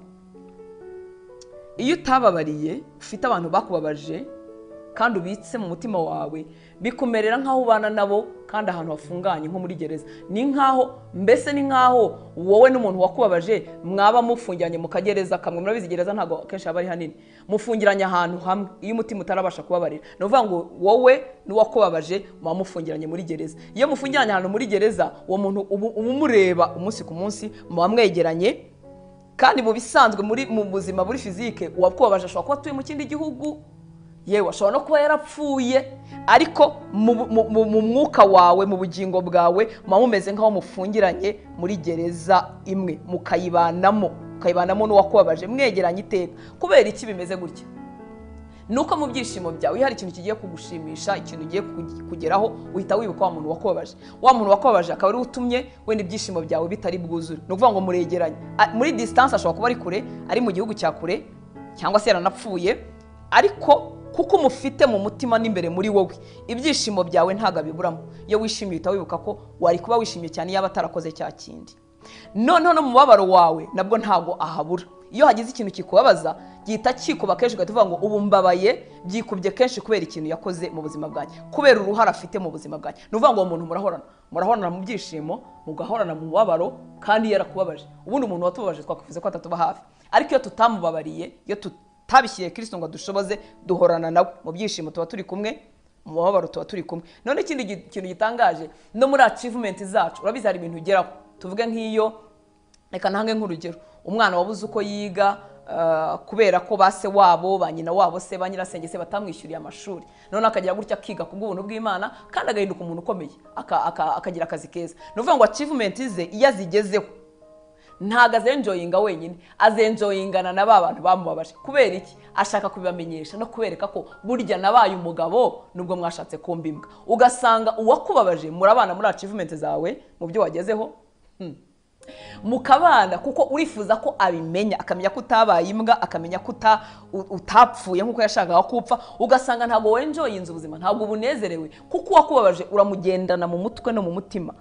iyo utababariye ufite abantu bakubabaje kandi ubitse mu mutima wawe, bikumerera nk'aho ubana nabo kandi ahantu hafunganye nko muri gereza. Ni nkaho mbese, ni nkaho wowe n'umuntu wakubabaje mwaba mufungiranye mu kagereza kamwe. Murabizi gereza ntabwo kenshi aba ari hanini, mufungiranye ahantu hamwe iyo umutima utarabasha kubabarira. Ni ukuvuga ngo wowe n'uwakubabaje muba mufungiranye muri gereza. Iyo mufungiranye ahantu muri gereza, uwo muntu uba umureba umunsi ku munsi, muba mwegeranye. Kandi mu bisanzwe mu buzima buri physique, uwakubabaje ashobora kuba atuye mu kindi gihugu, yewe ashobora no kuba yarapfuye, ariko mu mwuka wawe, mu bugingo bwawe, muba mumeze nk'aho mufungiranye muri gereza imwe, mukayibanamo n'uwakubabaje, mwegeranye iteka. Kubera iki bimeze gutya? Nuko mu byishimo byawe iyo hari ikintu kigiye kugushimisha, ikintu ugiye kugeraho, uhita wibuka wa muntu wakubabaje. Wa muntu wakubabaje akaba ari utumye wenda ibyishimo byawe bitari bwuzure. Ni ukuvuga ngo muregeranye muri distance, ashobora kuba ari kure, ari mu gihugu cya kure, cyangwa se yaranapfuye, ariko kuko umufite mu mutima n'imbere muri wowe, ibyishimo byawe ntabwo abiburamo. Iyo wishimiye uhita wibuka ko wari kuba wishimye cyane yaba atarakoze cya kindi. Noneho no mu mubabaro wawe nabwo ntabwo ahabura. Iyo hagize ikintu kikubabaza gihita kikuba kenshi, ugahita uvuga ngo ubu mbabaye byikubye kenshi kubera ikintu yakoze mu buzima bwanjye, kubera uruhare afite mu buzima bwanjye. Ni ukuvuga ngo uwo muntu murahorana mu byishimo, mugahorana mu mubabaro, kandi yarakubabaje. Ubundi umuntu watubabaje twakwifuza ko atatuba hafi, ariko iyo tutamubabariye, iyo tutabishyiriye Kristo ngo adushoboze, duhorana nawe mu byishimo, tuba turi kumwe, mu mubabaro tuba turi kumwe. None ikindi kintu gitangaje, no muri achievement zacu, urabizi hari ibintu ugeraho. Tuvuge nk'iyo, reka ntange nk'urugero, umwana wabuze uko yiga kubera ko base wabo, ba nyina wabo se, ba nyirasenge se batamwishyuriye amashuri, none akagira gutya akiga ku bw'ubuntu bw'Imana kandi agahinduka umuntu ukomeye, akagira akazi keza. Ni ukuvuga ngo achievement ze iyo azigezeho ntabwo azenjoyinga wenyine, azenjoyingana na ba bantu bamubabaje. Kubera iki? Ashaka kubibamenyesha no kubereka ko burya nabaye umugabo nubwo mwashatse kumba imbwa. Ugasanga uwakubabaje murabana muri achievement zawe, mu byo wagezeho, mukabana, kuko urifuza ko abimenya, akamenya ko utabaye imbwa, akamenya ko utapfuye nk'uko yashakaga kupfa. Ugasanga ntabwo wenjoyinze ubuzima, ntabwo ubunezerewe, kuko uwakubabaje uramugendana mu mutwe no mu mutima.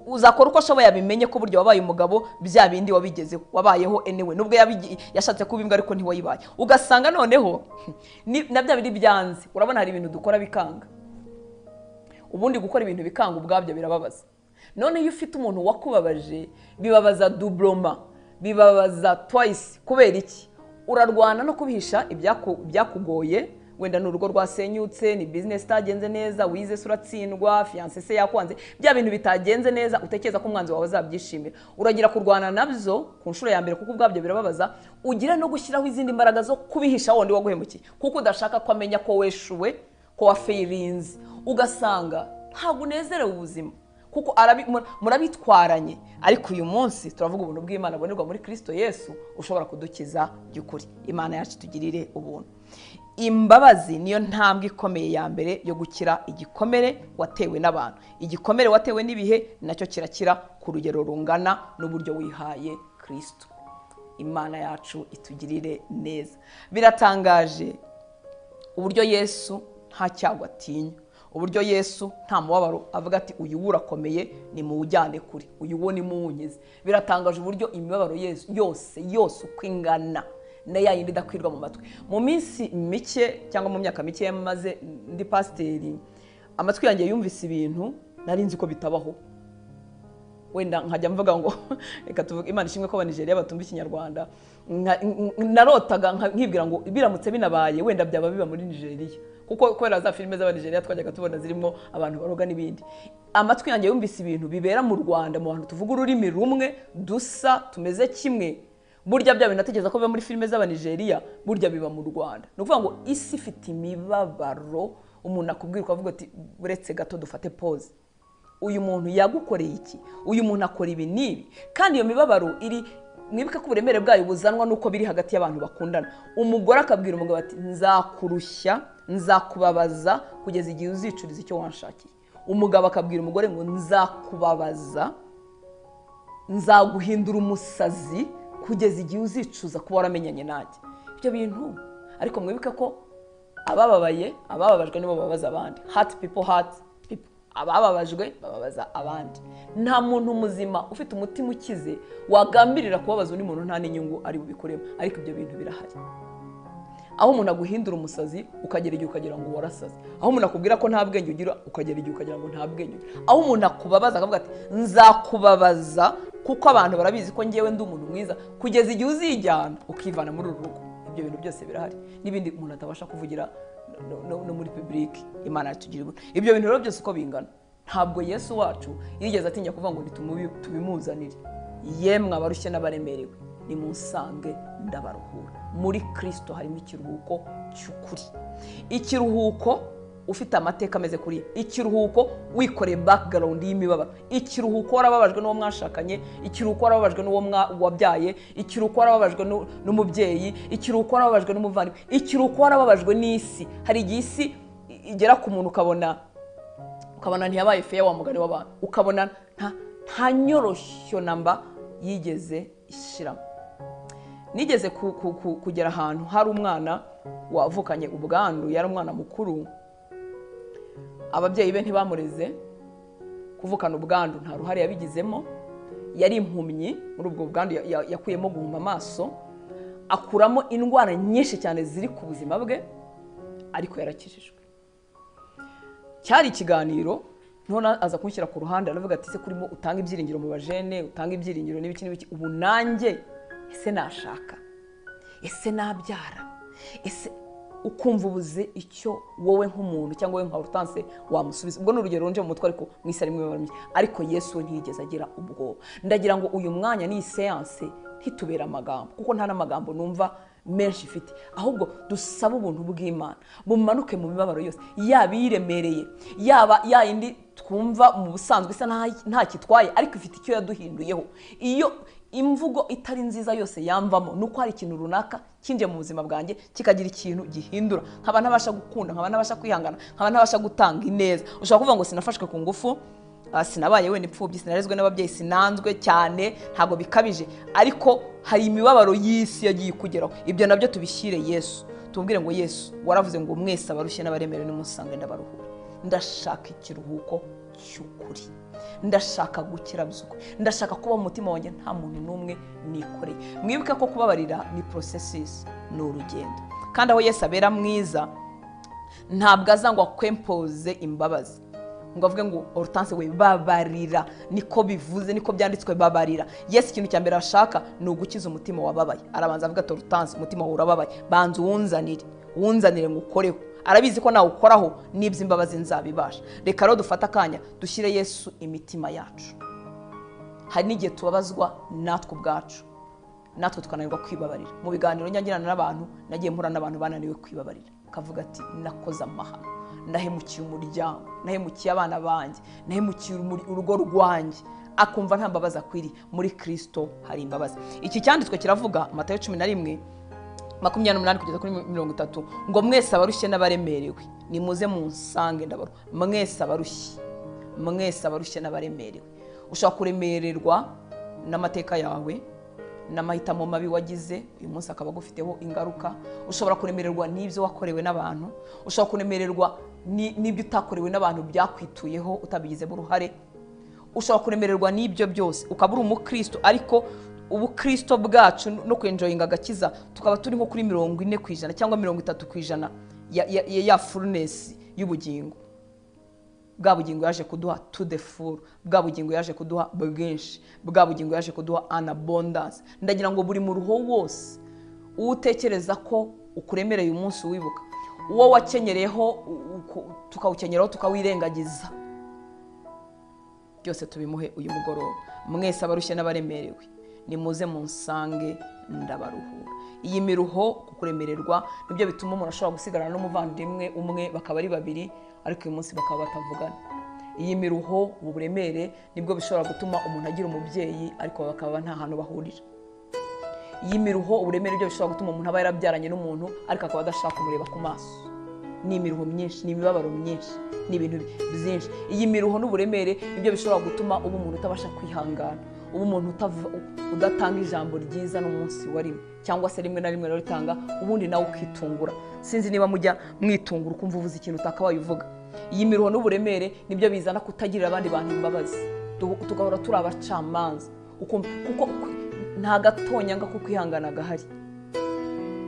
Uzakora uko ashoboye abimenye ko burya wabaye umugabo, bya bindi wabigezeho, wabayeho anyway, nubwo yashatse kuba imbwa ariko ntiwayibaye. Ugasanga noneho na bya bindi byanze. Urabona hari ibintu dukora bikanga. Ubundi gukora ibintu bikanga ubwabyo birababaza. None iyo ufite umuntu wakubabaje bibabaza doubloma, bibabaza twice. Kubera iki? Urarwana no kubihisha ibyakugoye, wenda ni urugo rwasenyutse, ni business itagenze neza, wize se uratsindwa, fiancé se yakwanze, bya bintu bitagenze neza utekereza ko umwanzi wawe azabyishimira. Uragira kurwana nabyo ku nshuro ya mbere kuko ubwabyo birababaza, ugira no gushyiraho izindi mbaraga zo kubihisha wundi waguhemukiye, kuko udashaka ko amenya ko weshuwe, ko wafeirinze. Ugasanga ntabwo unezerewe ubuzima kuko murabitwaranye. Ariko uyu munsi turavuga ubuntu bw'Imana bubonerwa muri Kristo Yesu ushobora kudukiza by'ukuri. Imana yacu tugirire ubuntu. Imbabazi niyo ntambwe ikomeye ya mbere yo gukira igikomere watewe n'abantu. Igikomere watewe n'ibihe nacyo kirakira ku rugero rungana n'uburyo wihaye Kristo. Imana yacu itugirire neza. Biratangaje uburyo Yesu nta cyago atinya, uburyo Yesu nta mubabaro avuga ati uyu urakomeye ni muwujyane kure, uyu wo ni muwunkize. Biratangaje uburyo imibabaro Yesu yose yose uko ingana na ya yindi idakwirwa mu matwi. Mu minsi mike cyangwa mu myaka mike yamaze ndi pasiteri, amatwi yanjye yumvise ibintu nari nzi ko bitabaho. Wenda nkajya mvuga ngo reka tuvuge Imana ishimwe ko Abanigeria batumva Ikinyarwanda. Narotaga nkibwira ngo biramutse binabaye wenda byaba biba muri Nigeria, kuko kubera za filime z'Abanigeria twajyaga tubona zirimo abantu baroga n'ibindi. Amatwi yanjye yumvise ibintu bibera mu Rwanda, mu bantu tuvuga ururimi rumwe, dusa, tumeze kimwe. Burya bya bintu natekereza ko biba muri filime z'Abanigeria, burya biba mu Rwanda. Ni ukuvuga ngo isi ifite imibabaro, umuntu akubwira ukavuga ati uretse gato dufate pause. Uyu muntu yagukoreye iki? Uyu muntu akora ibi n'ibi. Kandi iyo mibabaro iri, mwibuke ko uburemere bwayo buzanwa nuko biri hagati y'abantu bakundana. Umugore akabwira umugabo ati nzakurushya, nzakubabaza kugeza igihe uzicuriza icyo wanshakiye. Umugabo akabwira umugore ngo nzakubabaza, nzaguhindura umusazi kugeza igihe uzicuza kuba waramenyanye nanjye. Ibyo bintu, ariko mwibuke ko Abababaye, abababajwe nibo bababaza abandi. Hurt people hurt people. Abababajwe bababaza abandi. Nta muntu muzima ufite umutima ukize wagambirira kubabaza undi muntu nta n'inyungu ari bubikoremo, ariko ibyo bintu birahari. Aho umuntu aguhindura umusazi ukagera igihe ukagira ngo warasaze, aho umuntu akubwira ko nta bwenge ugira ukagera igihe ukagira ngo nta bwenge ugira, aho umuntu akubabaza akavuga ati nzakubabaza kuko abantu barabizi ko ngewe ndi umuntu mwiza, kugeza igihe uzijyana ukivana muri uru rugo. Ibyo bintu byose birahari n'ibindi umuntu atabasha kuvugira no muri public. Imana yatugirira ubuntu. Ibyo bintu rero byose uko bingana, ntabwo Yesu wacu yigeze atinya kuvuga ngo tubimuzanire. Yemwe abarushye n'abaremerewe, nimunsange ndabaruhura. Muri Kristo harimo ikiruhuko cy'ukuri, ikiruhuko ufite amateka ameze kuri, ikiruhuko wikoreye background y'imibabaro, ikiruhuko warababajwe n'uwo mwashakanye, ikiruhuko warababajwe n'uwo wabyaye, ikiruhuko warababajwe n'umubyeyi, ikiruhuko warababajwe n'umuvandimwe, ikiruhuko warababajwe n'isi. Hari igihe isi igera ku muntu ukabona ntiyabaye feya wa mugani w'abantu, ukabona nta nyoroshyo namba yigeze ishiramo. Nigeze kugera ahantu hari umwana wavukanye ubwandu, yari umwana mukuru, ababyeyi be ntibamureze kuvukana ubwandu, nta ruhare yabigizemo, yari impumyi. Muri ubwo bwandu yakuyemo guhuma amaso, akuramo indwara nyinshi cyane ziri ku buzima bwe, ariko yarakijijwe. Cyari ikiganiro, none aza kunshyira ku ruhande aravuga ati se kurimo utanga ibyiringiro mu bajene, utanga ibyiringiro n'ibiki n'ibiki, ubu nanjye ese nashaka, ese nabyara, ese ukumva ubuze icyo wowe nk'umuntu cyangwa wowe nka Hortense wamusubiza. Ubwo ni urugero runje mu mutwe, ariko mu isi harimo imibabaro myinshi. Ariko Yesu we ntiyigeze agira ubwoba. Ndagira ngo uyu mwanya n'iyi seanse ntitubere amagambo, kuko nta n'amagambo numva menshi ifite, ahubwo dusabe ubuntu bw'Imana bumanuke mu mibabaro yose, yaba iyiremereye, yaba yayindi twumva mu busanzwe isa nta kitwaye, ariko ifite icyo yaduhinduyeho. Iyo imvugo itari nziza yose yamvamo nuko hari ikintu runaka kinje mu buzima bwanjye kikagira ikintu gihindura, nkaba ntabasha gukunda, nkaba ntabasha kwihangana, nkaba ntabasha gutanga ineza. Ushobora kuvuga ngo sinafashwe ku ngufu, sinabaye wenda imfubyi, sinarezwe n'ababyeyi, sinanzwe cyane, ntabwo bikabije, ariko hari imibabaro y'isi yagiye kugeraho. Ibyo nabyo tubishyire Yesu, tubwire ngo Yesu waravuze ngo mwese abarushye n'abaremerewe nimunsange ndabaruhura. Ndashaka ikiruhuko cy'ukuri, ndashaka gukira by'ukuri, ndashaka kuba mu mutima wanjye nta muntu n'umwe nikoreye. Mwibuke ko kubabarira ni processes, ni urugendo, kandi aho Yesu abera mwiza ntabwo aza ngo akwempoze imbabazi, ngo avuge ngo Hortense we babarira, niko bivuze, niko byanditswe, babarira. Yesu ikintu cya mbere ashaka ni ugukiza umutima wababaye. Arabanza avuga ati Hortense umutima wawe urababaye, banza uwunzanire ngo ukoreho. Arabizi ko nawe ukoraho n'ibyo imbabazi nzabibasha. Reka rero dufate akanya dushyire Yesu imitima yacu. Hari n'igihe tubabazwa natwe ubwacu, natwe tukananirwa kwibabarira. Mu biganiro njyana n'abantu, nagiye mpura n'abantu bananiwe kwibabarira, kavuga ati nakoze amahano, nahemukiye umuryango, nahemukiye abana banjye, nahemukiye urugo rwanjye, akumva nta mbabazi akwiriye. Muri Kristo hari imbabazi. Iki cyanditswe kiravuga Matayo 11 28 kugeza kuri 30 ngo mwese abarushye n'abaremerewe nimuze munsange ndabaruhura. Mwese abarushye, mwese abarushye n'abaremerewe. Ushobora kuremererwa n'amateka yawe n'amahitamo mabi wagize uyu munsi akaba agufiteho ingaruka. Ushobora kuremererwa n'ibyo wakorewe n'abantu, ushobora kuremererwa n'ibyo utakorewe n'abantu byakwituyeho utabigizemo uruhare. Ushobora kuremererwa n'ibyo byose ukaba uri umukristo, ariko ubukristo bwacu no kwenjoyinga agakiza tukaba turi nko kuri 40% cyangwa 30% ya fullness y'ubugingo. Bwa bugingo yaje kuduha to the full, bwa bugingo yaje kuduha bwinshi, bwa bugingo yaje kuduha an abundance. Ndagira ngo buri muruho wose utekereza ko ukuremereye umunsi wibuka, uwo wakenyereyeho tukawukenyeraho tukawirengagiza, byose tubimuhe uyu mugoroba. Mwese abarushye n'abaremerewe nimuze munsange ndabaruhura. Iyi miruho kukuremererwa nibyo bituma umuntu ashobora gusigarana n'umuvandimwe umwe bakaba ari babiri, ariko uyu munsi bakaba batavugana. Iyi miruho uburemere nibwo bishobora gutuma umuntu agira umubyeyi ariko bakaba nta hantu bahurira. Iyi miruho uburemere byo bishobora gutuma umuntu aba yarabyaranye n'umuntu ariko akaba adashaka kumureba ku maso. Ni imiruho myinshi, ni imibabaro myinshi, ni ibintu byinshi. Iyi miruho n'uburemere nibyo bishobora gutuma uba umuntu utabasha kwihangana, Uba umuntu udatanga ijambo ryiza n'umunsi wa rimwe, cyangwa se rimwe na rimwe ritanga, ubundi nawe ukitungura. Sinzi niba mujya mwitungura ukumva uvuze ikintu utakabaye uvuga. Iyi miruho n'uburemere nibyo bizana kutagirira abandi bantu imbabazi, tugahora turi abacamanza, kuko nta gatonyanga ko kwihangana gahari.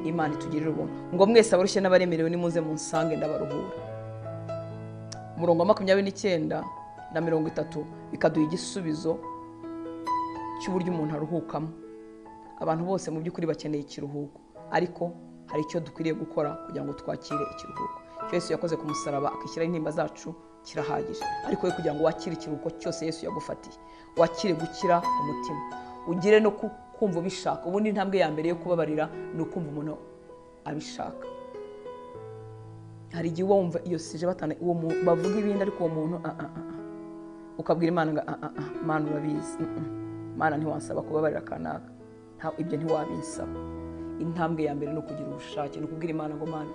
Imana itugirire ubuntu. Ngo mwese abarushye n'abaremerewe nimuze munsange ndabaruhura. Umurongo wa 29 na 30 bikaduha igisubizo cy'uburyo umuntu aruhukamo. Abantu bose mu by'ukuri bakeneye ikiruhuko, ariko hari icyo dukwiriye gukora kugira ngo twakire ikiruhuko. Icyo Yesu yakoze ku musaraba akishyiraho intimba zacu kirahagije, ariko we kugira ngo wakire ikiruhuko cyose Yesu yagufatiye, wakire gukira umutima, ugire no kumva ubishaka. Ubundi intambwe ya mbere yo kubabarira ni ukumva umuntu abishaka. Hari igihe wumva iyo sije batana uwo bavuga ibindi, ariko uwo muntu ukabwira Imana ngo Mana urabizi, Mana ntiwansaba kubabarira kanaka, ibyo ntiwabinsaba. Intambwe ya mbere ni ukugira ubushake, ni ukubwira Imana ngo Mana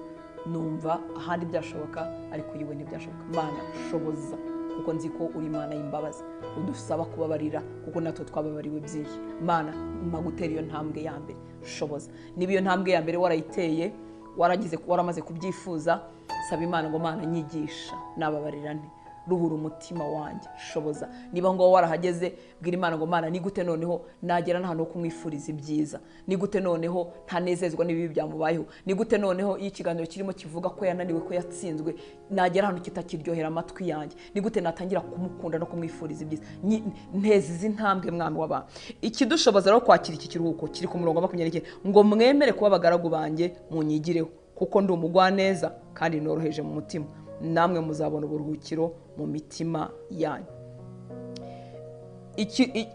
numva ahandi byashoboka ariko yiwe ntibyashoboka, Mana shoboza, kuko nzi ko uri Imana y'imbabazi, udusaba kubabarira kuko natwe twababariwe byinshi. Mana mpa gutera iyo ntambwe ya mbere, shoboza. Niba iyo ntambwe ya mbere warayiteye, waragize waramaze kubyifuza, saba Imana ngo Mana nyigisha nababarira nte, ruhura umutima wanjye, shoboza. Niba ngo warahageze, bwira Imana ngo Mana ni gute noneho nagera n'ahantu ho kumwifuriza ibyiza, ni gute noneho ntanezezwa n'ibibi byamubayeho, ni gute noneho iyo ikiganiro kirimo kivuga ko yananiwe, ko yatsinzwe, nagera ahantu kitakiryohera amatwi yanjye, ni gute natangira kumukunda no kumwifuriza ibyiza. Nteza izi ntambwe mwami w'abantu. Ikidushoboza rero kwakira iki kiruhuko kiri ku murongo wa 29, ngo mwemere kuba abagaragu banjye munyigireho, kuko ndi umugwaneza kandi noroheje mu mutima, namwe muzabona uburuhukiro mu mitima yanyu.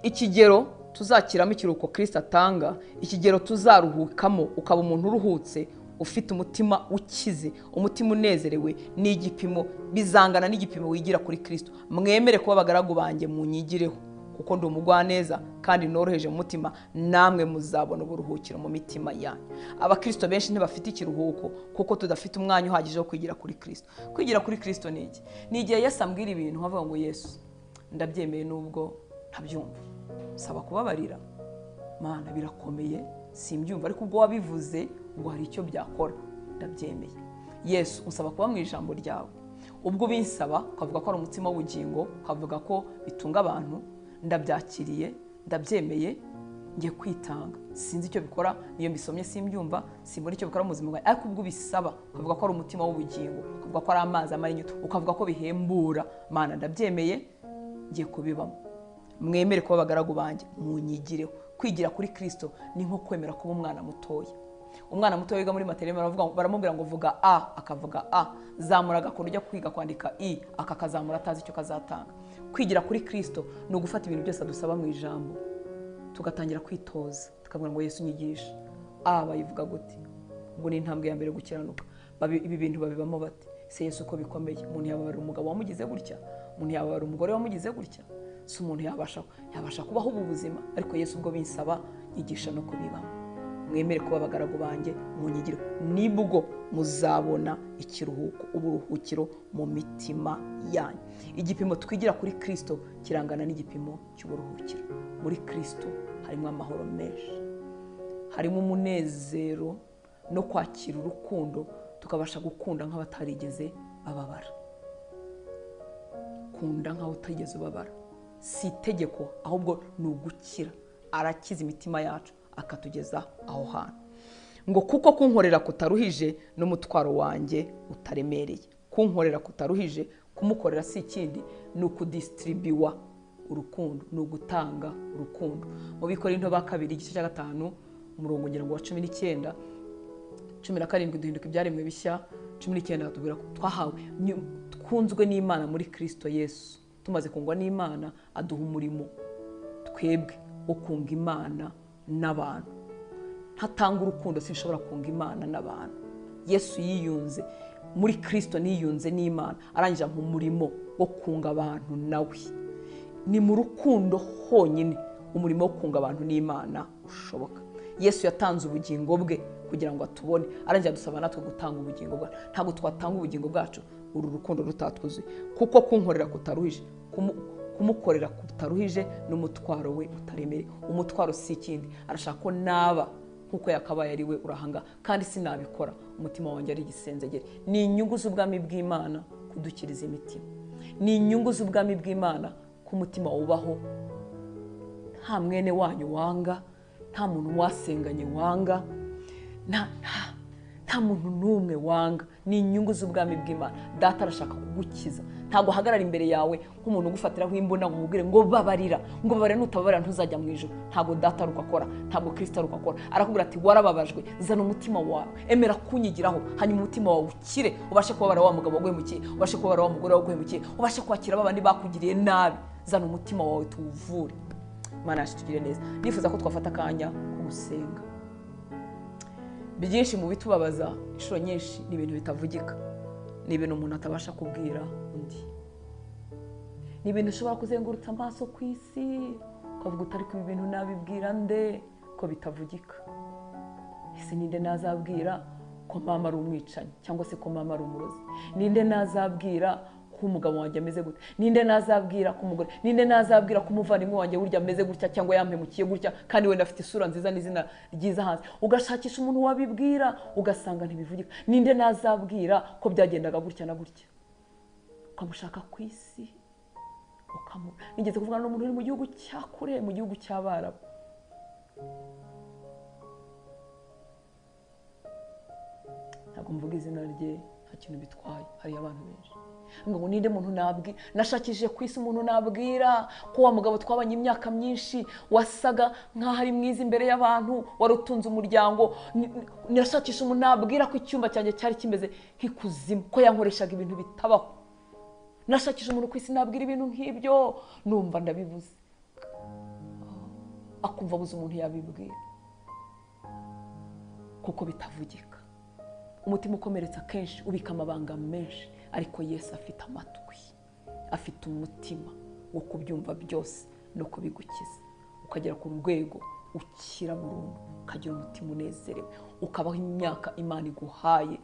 Ikigero tuzakiramo ikiruhuko Kristo atanga, ikigero tuzaruhukamo ukaba umuntu uruhutse, ufite umutima ukize, umutima unezerewe, ni igipimo bizangana n'igipimo wigira kuri Kristo. Mwemere kuba abagaragu banjye munyigireho, kuko ndi umugwaneza kandi noroheje mu mutima, namwe muzabona uburuhukiro mu mitima yanyu. Abakristo benshi ntibafite ikiruhuko kuko tudafite umwanya uhagije wo kwigira kuri Kristo. Kwigira kuri Kristo ni iki? Ni igihe Yesu ambwira ibintu nkavuga ngo Yesu ndabyemeye nubwo ntabyumva, saba kubabarira, Mana birakomeye simbyumva, ariko ubwo wabivuze ubwo hari icyo byakora, ndabyemeye. Yesu unsaba kuba mu ijambo ryawe, ubwo ubinsaba ukavuga ko ari umutima w'ubugingo, ukavuga ko bitunga abantu, ndabyakiriye, ndabyemeye, ngiye kwitanga. Sinzi icyo bikora, niyo mbisomye simbyumva, simbona icyo bikora mu buzima bwanjye, ariko ubwo ubisaba ukavuga ko ari umutima w'ubugingo, ukavuga ko ari amazi amara inyota, ukavuga ko bihembura, Mana ndabyemeye, ngiye kubibamo. Mwemere kuba abagaragu banjye munyigireho. Kwigira kuri Kristo ni nko kwemera kuba umwana mutoya. Umwana muto wiga muri maternelle baramubwira ngo vuga a, akavuga a, zamura agakora ujya kwiga kwandika i, akakazamura atazi icyo kazatanga. Kwigira kuri Kristo ni ugufata ibintu byose adusaba mu ijambo, tugatangira kwitoza, tukavuga ngo Yesu nyigisha. A bayivuga gute? Ubwo ni intambwe ya mbere gukiranuka. Ibi bintu babibamo bate? Se Yesu uko bikomeye, umuntu yababarira umugabo wamugize gutya, umuntu yababarira umugore wamugize gutya, si umuntu yabasha kubaho ubu buzima, ariko Yesu ubwo binsaba nyigisha no kubibamo. Mwemere kuba abagaragu banjye munyigire, nibwo muzabona ikiruhuko, uburuhukiro mu mitima yanyu. Igipimo twigira kuri Kristo kirangana n'igipimo cy'uburuhukiro. Muri Kristo harimo amahoro menshi, harimo umunezero no kwakira urukundo, tukabasha gukunda nk'abatarigeze bababara. Kunda nk'aho utigeze ubabara si itegeko, ahubwo ni ugukira. Arakiza imitima yacu akatugeza aho hantu. Ngo kuko kunkorera kutaruhije n'umutwaro wanjye utaremereye. Kunkorera kutaruhije, kumukorera si ikindi, ni ukudistribuwa urukundo, ni ugutanga urukundo. Mu Bikorinto ba kabiri igice cya 5 umurongo ngira ngo wa 19, 17 duhinduka ibyaremwe bishya, 19 tubwira ko twahawe, twunzwe n'Imana muri Kristo Yesu. Tumaze kungwa n'Imana aduha umurimo twebwe wo kunga Imana n'abantu. Ntatanga urukundo sinshobora kunga Imana n'abantu. Yesu yiyunze muri Kristo, niyunze n'Imana, arangije mu murimo wo kunga abantu nawe. Ni mu rukundo honyine umurimo wo kunga abantu n'Imana ushoboka. Yesu yatanze ubugingo bwe kugira ngo atubone, arangije adusaba natwe gutanga ubugingo bwacu. Ntabwo twatanga ubugingo bwacu uru rukundo rutatwuzuye, kuko kunkorera kutaruhije, Kumukorera kutaruhije n'umutwaro we utaremere. Umutwaro si ikindi, arashaka ko naba nkuko yakabaye ari we urahanga, kandi sinabikora umutima wanjye ari igisenzegere. Ni inyungu z'ubwami bw'Imana kudukiriza imitima, ni inyungu z'ubwami bw'Imana ko umutima wubaho nta mwene wanyu wanga, nta muntu wasenganye wanga, nta muntu n'umwe wanga. Ni inyungu z'ubwami bw'Imana. Data arashaka kugukiza, ntabwo ahagarara imbere yawe nk'umuntu ugufatiraho imbunda ngo umubwire ngo babarira, ngo babarira, nutababarira ntuzajya mu ijuru. Ntabwo data ari uko akora, ntabwo Kristo ari uko akora. Arakubwira ati warababajwe, zana umutima wawe, emera kunyigiraho, hanyuma umutima wawe ukire, ubashe kubabara wa mugabo waguhemukiye, ubashe kubabara wa mugore waguhemukiye, ubashe kwakira babandi bakugiriye nabi. Zana umutima wawe tuwuvure. Imana yacu tugire neza. Nifuza ko twafata akanya ko gusenga. Byinshi mu bitubabaza inshuro nyinshi ni ibintu bitavugika, ni ibintu umuntu atabasha kubwira undi, ni ibintu ushobora kuzengurutsa amaso ku isi ukavuga utari ko ibi bintu nabibwira nde ko bitavugika. Ese ninde nazabwira ko mama ari umwicanyi cyangwa se ko mama ari umurozi? Ninde nazabwira ko umugabo wanjye ameze gutya? Ninde nazabwira ko umugore? Ninde nazabwira ko umuvandimwe wanjye burya ameze gutya cyangwa yampemukiye gutya, kandi wenda afite isura nziza n'izina ryiza hanze? Ugashakisha umuntu wabibwira ugasanga ntibivugika. Ninde nazabwira ko byagendaga gutya na gutya? Ukamushaka ku isi ukamubura. Nigeze kuvugana n'umuntu uri mu gihugu cya kure, mu gihugu cy'Abarabu. Ntabwo mvuga izina rye, nta kintu bitwaye, hariyo abantu benshi. Ngo ninde muntu nabwira? Nashakishije ku isi umuntu nabwira ko wa mugabo twabanye imyaka myinshi wasaga nkaho ari mwiza imbere y'abantu, wari utunze umuryango. Nashakisha umuntu nabwira ko icyumba cyanjye cyari kimeze nk'ikuzimu, ko yankoreshaga ibintu bitabaho. Nashakisha umuntu ku isi nabwira ibintu nk'ibyo, numva ndabibuze. Akumva abuze umuntu yabibwira kuko bitavugika. Umutima ukomeretsa kenshi ubika amabanga menshi, ariko Yesu afite amatwi, afite umutima wo kubyumva byose no kubigukiza, ukagera ku rwego ukira burundu, ukagira umutima unezerewe, ukabaho imyaka Imana iguhaye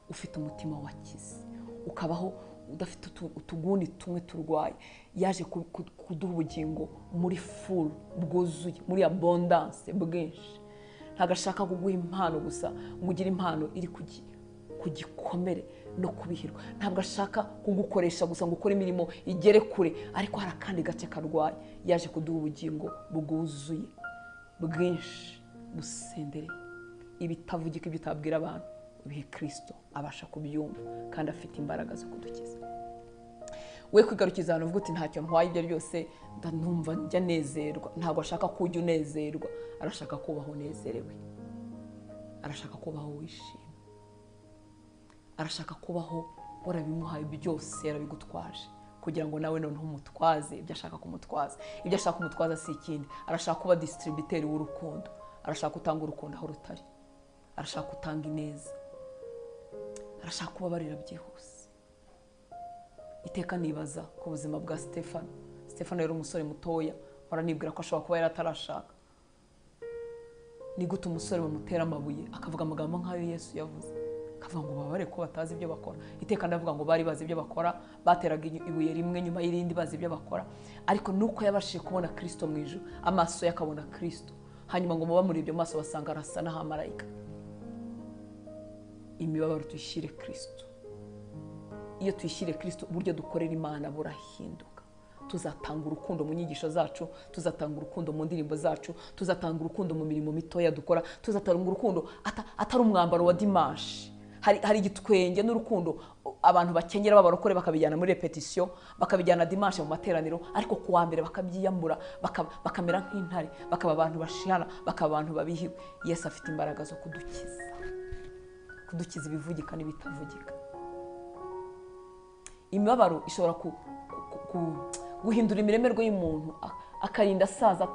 ufite umutima wakize, ukabaho udafite utuguni tumwe turwaye. Yaje kuduha ubugingo muri full bwuzuye, muri abundance bwinshi. Ntabwo ashaka kuguha impano gusa ngo ugire impano iri ku gikomere no kubihirwa. Ntabwo ashaka kugukoresha gusa ngo ukore imirimo igere kure, ariko hari akandi gace karwaye. Yaje kuduha ubugingo bwuzuye bwinshi busendereye. Ibitavugika, ibyo utabwira abantu, bihe Kristo abasha kubyumva kandi afite imbaraga zo kudukiza. We kwigarukiza ahantu uvuga uti ntacyo ntwaye ibyo byose, ndanumva njya nezerwa. Ntabwo ashaka ko ujya unezerwa, arashaka kubaho unezerewe, arashaka kubaho wishimye, arashaka kubaho warabimuhaye byose, yarabigutwaje kugira ngo nawe noneho umutwaze ibyo ashaka kumutwaza. Ibyo ashaka kumutwaza si ikindi, arashaka kuba distributeur w'urukundo, arashaka gutanga urukundo aho rutari, arashaka gutanga ineza, arashaka kubabarira byihuse. Iteka nibaza ku buzima bwa Stefano. Stefano yari umusore mutoya, baranibwira ko ashobora kuba yaratarashaka. Ni gute umusore bamutera amabuye akavuga amagambo nk'ayo Yesu yavuze, akavuga ngo babare ko batazi ibyo bakora. Iteka ndavuga ngo bari bazi ibyo bakora, bateraga ibuye rimwe nyuma y'irindi bazi ibyo bakora, ariko nuko yabashije kubona Kristo mu ijuru, amaso ye akabona Kristo, hanyuma ngo muba muri ibyo maso basanga arasa n'ahamarayika. Imibabaro tuyishyire Kristo. Iyo tuyishyire Kristo, uburyo dukorera Imana burahinduka. Tuzatanga urukundo mu nyigisho zacu, tuzatanga urukundo mu ndirimbo zacu, tuzatanga urukundo mu mirimo mitoya dukora, tuzatanga urukundo atari umwambaro wa dimanche. Hari igitwenge n'urukundo abantu bakenyera b'abarokore bakabijyana muri repetition, bakabijyana dimanche mu materaniro, ariko kuwa mbere bakabyiyambura, bakamera nk'intare, bakaba abantu bashihana, bakaba abantu babihiwe. Yesu afite imbaraga zo kudukiza, kudukiza ibivugika n'ibitavugika. Imibabaro ishobora guhindura imiremerwe y'umuntu, akarinda asaza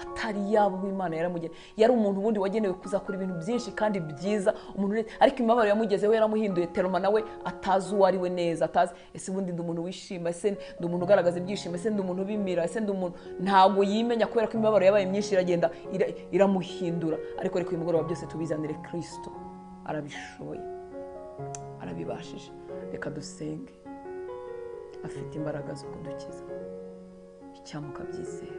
atari yabo Imana yaramugene. Yari umuntu ubundi wagenewe kuzakora ibintu byinshi kandi byiza, umuntu, ariko imibabaro yamugezeho yaramuhinduye. Teroma nawe atazi uwo ari we neza, atazi ese ubundi ndi umuntu wishima, ese ndi umuntu ugaragaza ibyishimo, ese ndi umuntu ubimira, ese ndi umuntu, ntabwo yimenya kubera ko imibabaro yabaye myinshi iragenda iramuhindura. Ariko reka uyu mugoroba byose tubizanire Kristo, arabishoboye, arabibashije. Reka dusenge. Afite imbaraga zo kudukiza. Icyampa ukabyizera.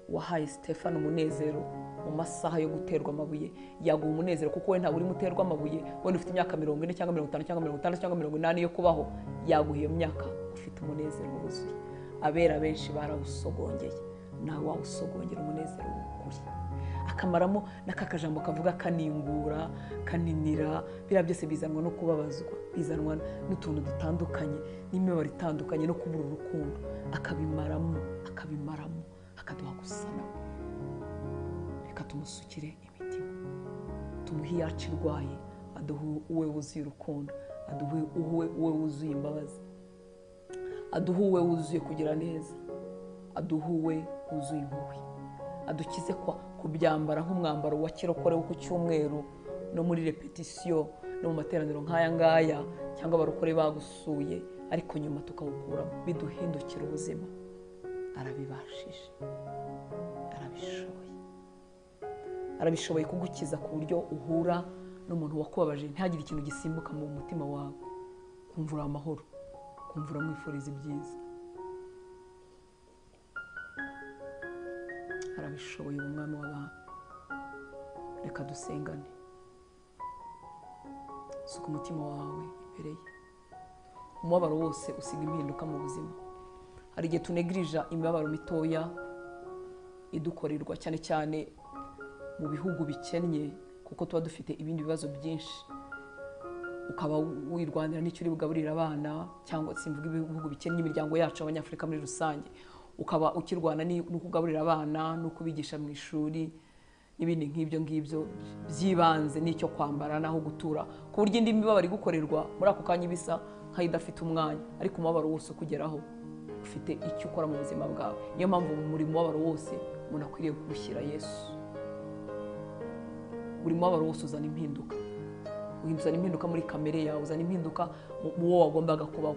Wahaye Stefano umunezero mu masaha yo guterwa amabuye, yaguha umunezero kuko we ntabwo urimo uterwa amabuye, wenda ufite imyaka 40 cyangwa 50 cyangwa 60 cyangwa 80 yo kubaho, yaguha iyo myaka ufite umunezero wuzuye. Abera benshi barawusogongeye, nawe wawusogongera umunezero w'ukuri. Akamaramo n'akakajambo kavuga kaningura, kaninira, biriya byose bizanwa no kubabazwa, bizanwa n'utuntu dutandukanye, n'imibabaro itandukanye no kubura urukundo. Akabimaramo, akabimaramo, akaduha gusa nawe. Reka tumusukire imitima, tumuhe iyacu irwaye, aduhe uwe wuzuye urukundo, aduhe uwe wuzuye imbabazi, aduhe uwe wuzuye kugira neza, aduhe uwe wuzuye impuhwe, adukize kwa kubyambara nk'umwambaro wa kirokore wo ku cyumweru no muri repetisiyo no mu materaniro nk'aya ngaya, cyangwa abarokore bagusuye, ariko nyuma tukawukuramo, biduhindukira ubuzima. Arabibashije, arabishoboye, arabishoboye kugukiza ku buryo uhura n'umuntu wakubabaje ntihagire ikintu gisimbuka mu mutima wawe, kumvura amahoro, kumvura mwifuriza ibyiza. Arabishoboye umwami w'abantu. Reka dusengane. Suka umutima wawe imbere ye. Umubabaro wose usiga impinduka mu buzima. Hari igihe tunegirija imibabaro mitoya idukorerwa, cyane cyane mu bihugu bikennye, kuko tuba dufite ibindi bibazo byinshi, ukaba wirwanira n'icyo uri bugaburira abana, cyangwa simvuga ibihugu bikennye, imiryango yacu abanyafurika muri rusange, ukaba ukirwana no kugaburira abana no kubigisha mu ishuri n'ibindi nk'ibyo ngibyo by'ibanze, n'icyo kwambara n'aho gutura, ku buryo indi mibabaro igukorerwa muri ako kanya ibisa nk'idafite umwanya. Ariko umubabaro wose ukugeraho ufite icyo ukora mu buzima bwawe. Niyo mpamvu muri mubabaro wose umuntu akwiriye gushyira Yesu. Buri mubabaro wose uzana impinduka, uzana impinduka muri kamere yawe, uzana impinduka mu wo wagombaga kubaho.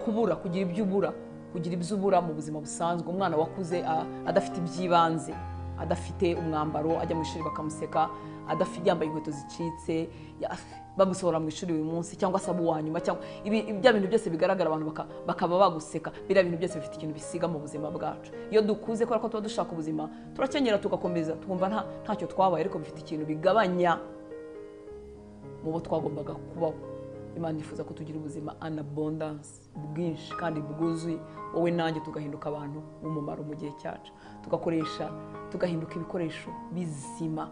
Kubura, kugira ibyo ubura, kugira ibyo ubura mu buzima busanzwe. Umwana wakuze adafite iby'ibanze, adafite umwambaro, ajya mu ishuri bakamuseka, adafite, yambaye inkweto zicitse, bamusohora mu ishuri uyu munsi, cyangwa se abo nyuma, cyangwa ibya bintu byose bigaragara abantu bakaba baguseka. Biriya bintu byose bifite ikintu bisiga mu buzima bwacu. Iyo dukuze, kubera ko tuba dushaka ubuzima, turakenyera tugakomeza, twumva ntacyo twabaye, ariko bifite ikintu bigabanya mu bo twagombaga kubaho. Imana yifuza ko tugira ubuzima an abundance, bwinshi kandi bwuzuye, wowe nanjye tugahinduka abantu b'umumaro mu gihe cyacu, tugakoresha, tugahinduka ibikoresho bizima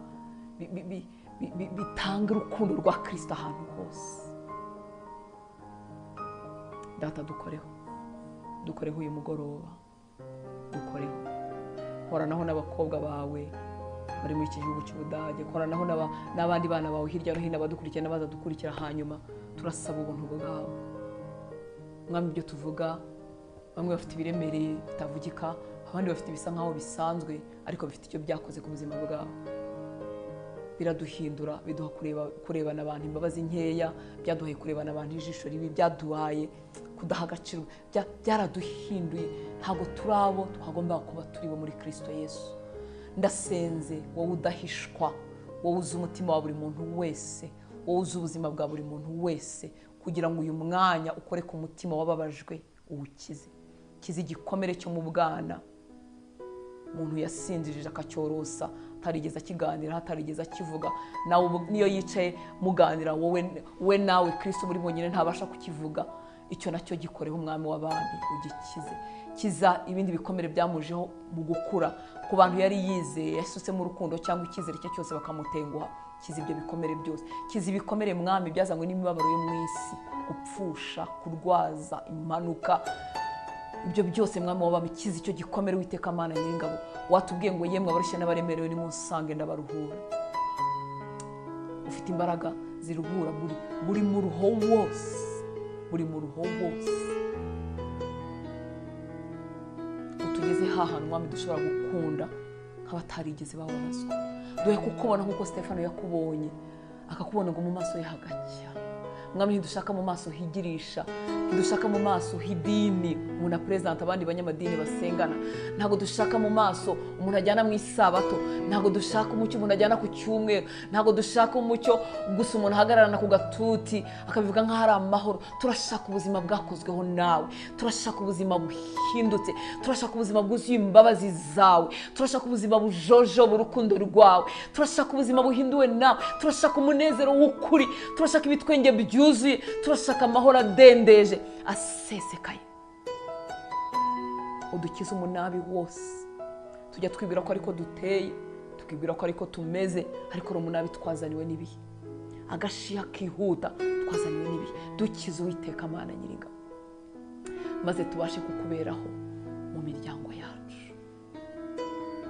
bitanga urukundo rwa Kristo ahantu hose. Data, dukoreho, dukoreho uyu mugoroba, dukoreho. Koranaho n'abakobwa bawe bari muri iki gihugu cy'Ubudage, koranaho n'abandi bana bawe hirya no hino, abadukurikira n'abazadukurikira. Hanyuma turasaba ubuntu bwawe Mwami. Ibyo tuvuga, bamwe bafite ibiremereye bitavugika, abandi bafite ibisa nkaho bisanzwe, ariko bifite icyo byakoze ku buzima bwabo. Biraduhindura, biduha kurebana abantu imbabazi nkeya, byaduhaye kurebana abantu ijisho ribi, byaduhaye kudaha agaciro, byaraduhinduye. Ntabwo turabo twagombaga kuba turi bo muri Kristo Yesu. Ndasenze wowe udahishwa, wowe uzi umutima wa buri muntu wese, wowe uzi ubuzima bwa buri muntu wese, kugira ngo uyu mwanya ukore ku mutima wababajwe uwukize. Kize igikomere cyo mu bwana umuntu yasinzirije akacyorosa, atarigeze akiganira, atarigeze akivuga, nawe niyo yicaye muganira wowe we nawe Kristo muri bonyine ntabasha kukivuga. Icyo nacyo gikoreho umwami w'abami, ugikize. Kiza ibindi bikomere byamujeho mu gukura, ku bantu yari yizeye, yasutsemo urukundo cyangwa icyizere cye cyose bakamutenguha. Kiza ibyo bikomere byose. Kiza ibikomere mwami byazanywe n'imibabaro yo mu isi, gupfusha, kurwaza, impanuka, ibyo byose mwami w'abami. Kiza icyo gikomere Uwiteka Mana Nyiringabo. Watubwiye ngo yemwe abarushye n'abaremerewe nimunsange ndabaruhura. Ufite imbaraga ziruhura buri muruho wose, buri muruho wose. Utugeze hahantu mwami dushobora gukunda nk'abatarigeze bababazwa. Duhe kukubona nk'uko Stefano yakubonye, akakubona ngo mu maso ye hagacya, Mwami, ntidushaka mu maso higirisha, ntidushaka mu maso h'idini umuntu aperezanta abandi banyamadini basengana, ntabwo dushaka mu maso umuntu ajyana mu isabato, ntabwo dushaka umucyo umuntu ajyana ku cyumweru, ntabwo dushaka umucyo gusa umuntu ahagararana ku gatuti akabivuga nk'aho ari amahoro. Turashaka ubuzima bwakozweho nawe, turashaka ubuzima buhindutse, turashaka ubuzima bwuzuye imbabazi zawe, turashaka ubuzima bujojoba urukundo rwawe, turashaka ubuzima buhinduwe nawe, turashaka umunezero w'ukuri, turashaka ibitwenge byuzuye, turashaka amahoro adendeje asesekaye. Udukize umunabi wose tujya twibwira ko ariko duteye, tukibwira ko ariko tumeze, ariko ari umunabi twazaniwe n'ibihe, agashiha kihuta twazaniwe n'ibihe. Dukize Uwiteka Mana Nyiringabo, maze tubashe kukuberaho mu miryango yacu,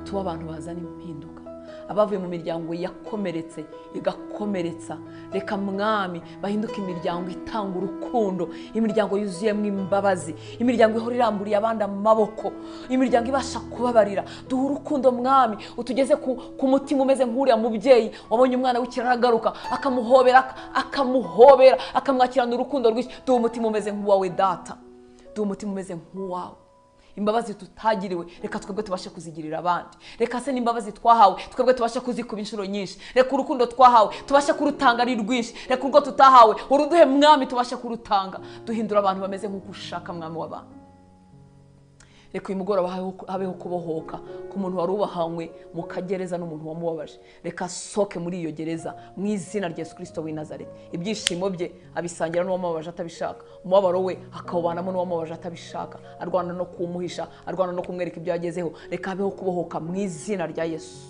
tuba abantu bazana impinduka, abavuye mu miryango yakomeretse igakomeretsa. Reka Mwami bahinduke imiryango itanga urukundo, imiryango yuzuyemo imbabazi, imiryango ihora iramburiye abandi amaboko, imiryango ibasha kubabarira. Duhe urukundo Mwami, utugeze ku mutima umeze nk'uriya mubyeyi wabonye umwana w'ikirara agaruka akamuhobera, akamuhobera, akamwakirana urukundo rwinshi. Duhe umutima umeze nk'uwawe Data, duhe umutima umeze nk'uwawe. Imbabazi tutagiriwe reka twebwe tubashe kuzigirira abandi, reka se n'imbabazi twahawe twebwe tubashe kuzikuba inshuro nyinshi, reka urukundo twahawe tubashe kurutanga ari rwinshi, reka urwo tutahawe uruduhe Mwami tubashe kurutanga. Duhindura abantu bameze nk'uko ushaka Mwami w'abantu. Reka uyu mugoroba habeho kubohoka ku muntu wari ubahanywe mu kagereza n'umuntu wamubabaje. Reka asohoke muri iyo gereza mu izina rya Yesu Kristo w'i Nazareti. Ibyishimo bye abisangira n'uwamubabaje atabishaka, umubabaro we akawubanamo n'uwamubabaje atabishaka, arwana no kumuhisha, arwana no kumwereka ibyo yagezeho. Reka habeho kubohoka mu izina rya Yesu.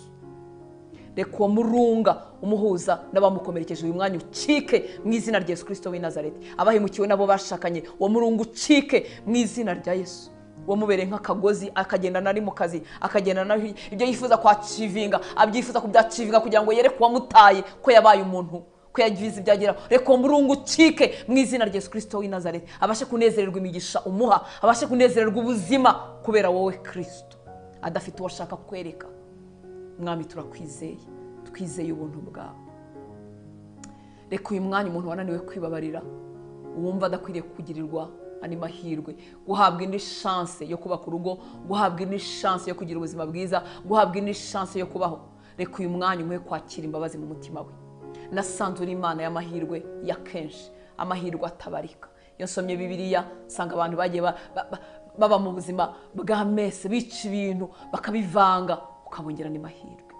Reka uwo murunga umuhuza n'abamukomerekeje uyu mwanya ucike mu izina rya Yesu Kristo w'i Nazareti. Abahemukiwe nabo bashakanye, uwo murunga ucike mu izina rya Yesu. Wamubereye nk'akagozi akagendana ari mu kazi, akagendana ibyo yifuza kwacivinga, abyifuza kubyacivinga kugira ngo yereke uwamutaye ko yabaye umuntu, ko yagize ibyo ageraho. Reka uwo murungu ucike mu izina rya Yesu Kristo w'i Nazareti, abashe kunezererwa imigisha umuha, abashe kunezererwa ubuzima kubera wowe Kristo, adafite uwo ashaka kwereka. Mwami, turakwizeye, twizeye ubuntu bwawe. Reka uyu mwanya umuntu wananiwe kwibabarira, uwumva adakwiriye kugirirwa andi mahirwe, guhabwa indi chance yo kubaka urugo, guhabwa indi chance yo kugira ubuzima bwiza, guhabwa indi chance yo kubaho, reka uyu mwanya umuhe kwakira imbabazi mu mutima we. Nasanze uri Imana y'amahirwe ya kenshi, amahirwe atabarika. Iyo nsomye Bibiliya nsanga abantu bagiye baba mu buzima bwa mese, bica ibintu bakabivanga, ukabongera andi mahirwe.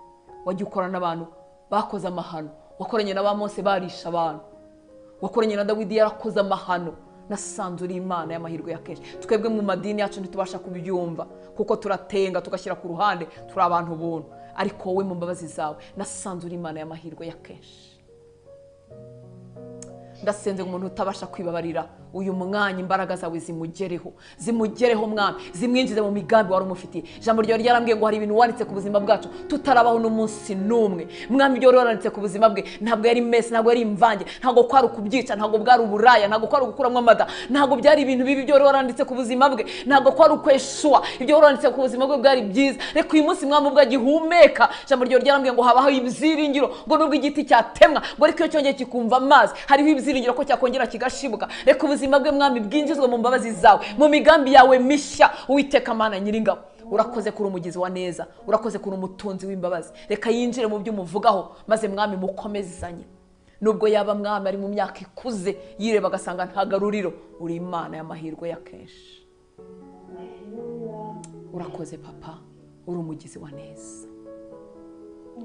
Wajya ukora n'abantu bakoze amahano, wakoranye na ba Mose barisha abantu, wakoranye na Dawidi yarakoze amahano. Nasanze uri Imana y'amahirwe ya kenshi. Twebwe mu madini yacu ntitubasha kubyumva kuko turatenga tugashyira ku ruhande, turi abantu buntu, ariko wowe mu mbabazi zawe nasanze uri Imana y'amahirwe ya kenshi. Ndasenze umuntu utabasha kwibabarira uyu mwanya, imbaraga zawe zimugereho, zimugereho Mwami, zimwinjize mu migambi wari umufitiye. Ijambo ryawe ryarambwiye ngo hari ibintu wanditse ku buzima bwacu tutarabaho n'umunsi n'umwe. Mwami, ibyo wari waranditse ku buzima bwe ntabwo yari mese, ntabwo yari imvange, ntabwo kwari ukubyica, ntabwo bwari uburaya, ntabwo kwari ugukuramo amada, ntabwo byari ibintu bibi. Ibyo wari waranditse ku buzima bwe ntabwo kwari ukweshuwa, ibyo wari waranditse ku buzima bwe bwari byiza. Reka uyu munsi Mwami ubwo agihumeka, ijambo ryawe ryarambwiye ngo habaho ibyiringiro, ngo nubwo igiti cyatemwa ngo ariko iyo cyongeye kikumva amazi hariho ibyiringiro ko cyakongera kigashibuka. Reka ubuzima bwe Mwami bwinjizwe mu mbabazi zawe, mu migambi yawe mishya. Uwiteka Mana Nyiringabo, urakoze kuri umugizi wa neza, urakoze kuri umutunzi w'imbabazi. Reka yinjire mu byo umuvugaho, maze Mwami mukomezanye. Nubwo yaba Mwami ari mu myaka ikuze yireba agasanga nta garuriro, uri Imana y'amahirwe ya kenshi. Urakoze Papa, uri umugizi wa neza,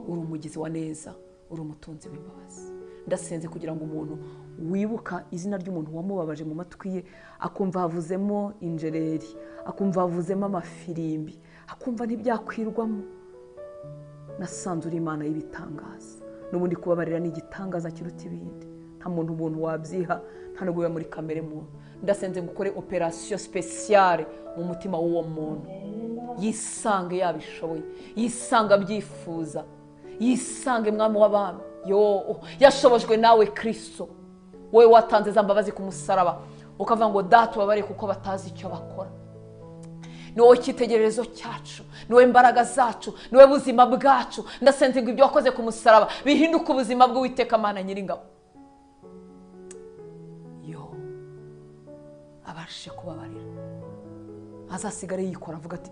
uri umugizi wa neza, uri umutunzi w'imbabazi. Ndasenze kugira ngo umuntu wibuka izina ry'umuntu wamubabaje mu matwi ye, akumva havuzemo injereri, akumva havuzemo amafirimbi, akumva ntibyakwirwamo. Nasanze uri Imana y'ibitangaza. N'ubundi kubabarira ni igitangaza kiruta ibindi, nta muntu ubuntu wabyiha, nta nubwo biba muri kamere muntu. Ndasenze ngo ukore operation spéciale mu mutima w'uwo muntu, yisange yabishoboye, yisange abyifuza, yisange Mwami w'abami. Yo, yashobojwe nawe Kristo, wowe watanze za mbabazi ku musaraba, ukavuga ngo Data ubabare kuko batazi icyo bakora. Ni wowe icyitegererezo cyacu, ni wowe imbaraga zacu, ni wowe buzima bwacu. Ndasenze ngo ibyo wakoze ku musaraba bihinduke ubuzima bw'Uwiteka Mana Nyiringabo. Abashe kubabarira, azasigare yikora avuga ati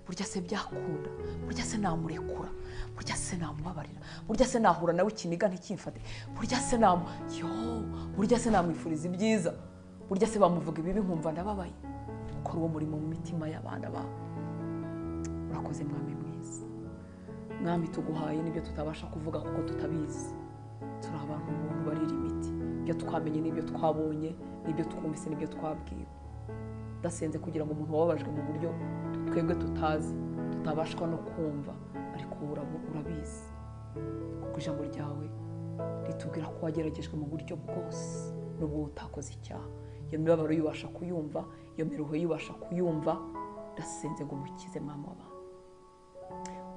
burya se byakunda, burya se namurekura, burya se namubabarira, burya se nahura nawe ikiniga ntikimfate, burya se burya se namwifuriza ibyiza, burya se bamuvuga ibibi nkumva ndababaye. Ukora uwo murimo mu mitima y'abana bawe. Urakoze Mwami mwiza. Mwami, tuguhaye n'ibyo tutabasha kuvuga kuko tutabizi. Turi abantu ubuntu barira imiti, ibyo twamenye n'ibyo twabonye n'ibyo twumvise n'ibyo twabwiwe. Ndasenze kugira ngo umuntu wababajwe mu buryo twebwe tutazi, tutabashwa no kumva, ariko urabizi, kuko ijambo ryawe ritubwira ko wageragejwe mu buryo bwose n'ubwo utakoze icyaha. Iyo mibabaro yubasha kuyumva, iyo miruho yubasha kuyumva. Ndasenze ngo umukize Mwami w'abantu.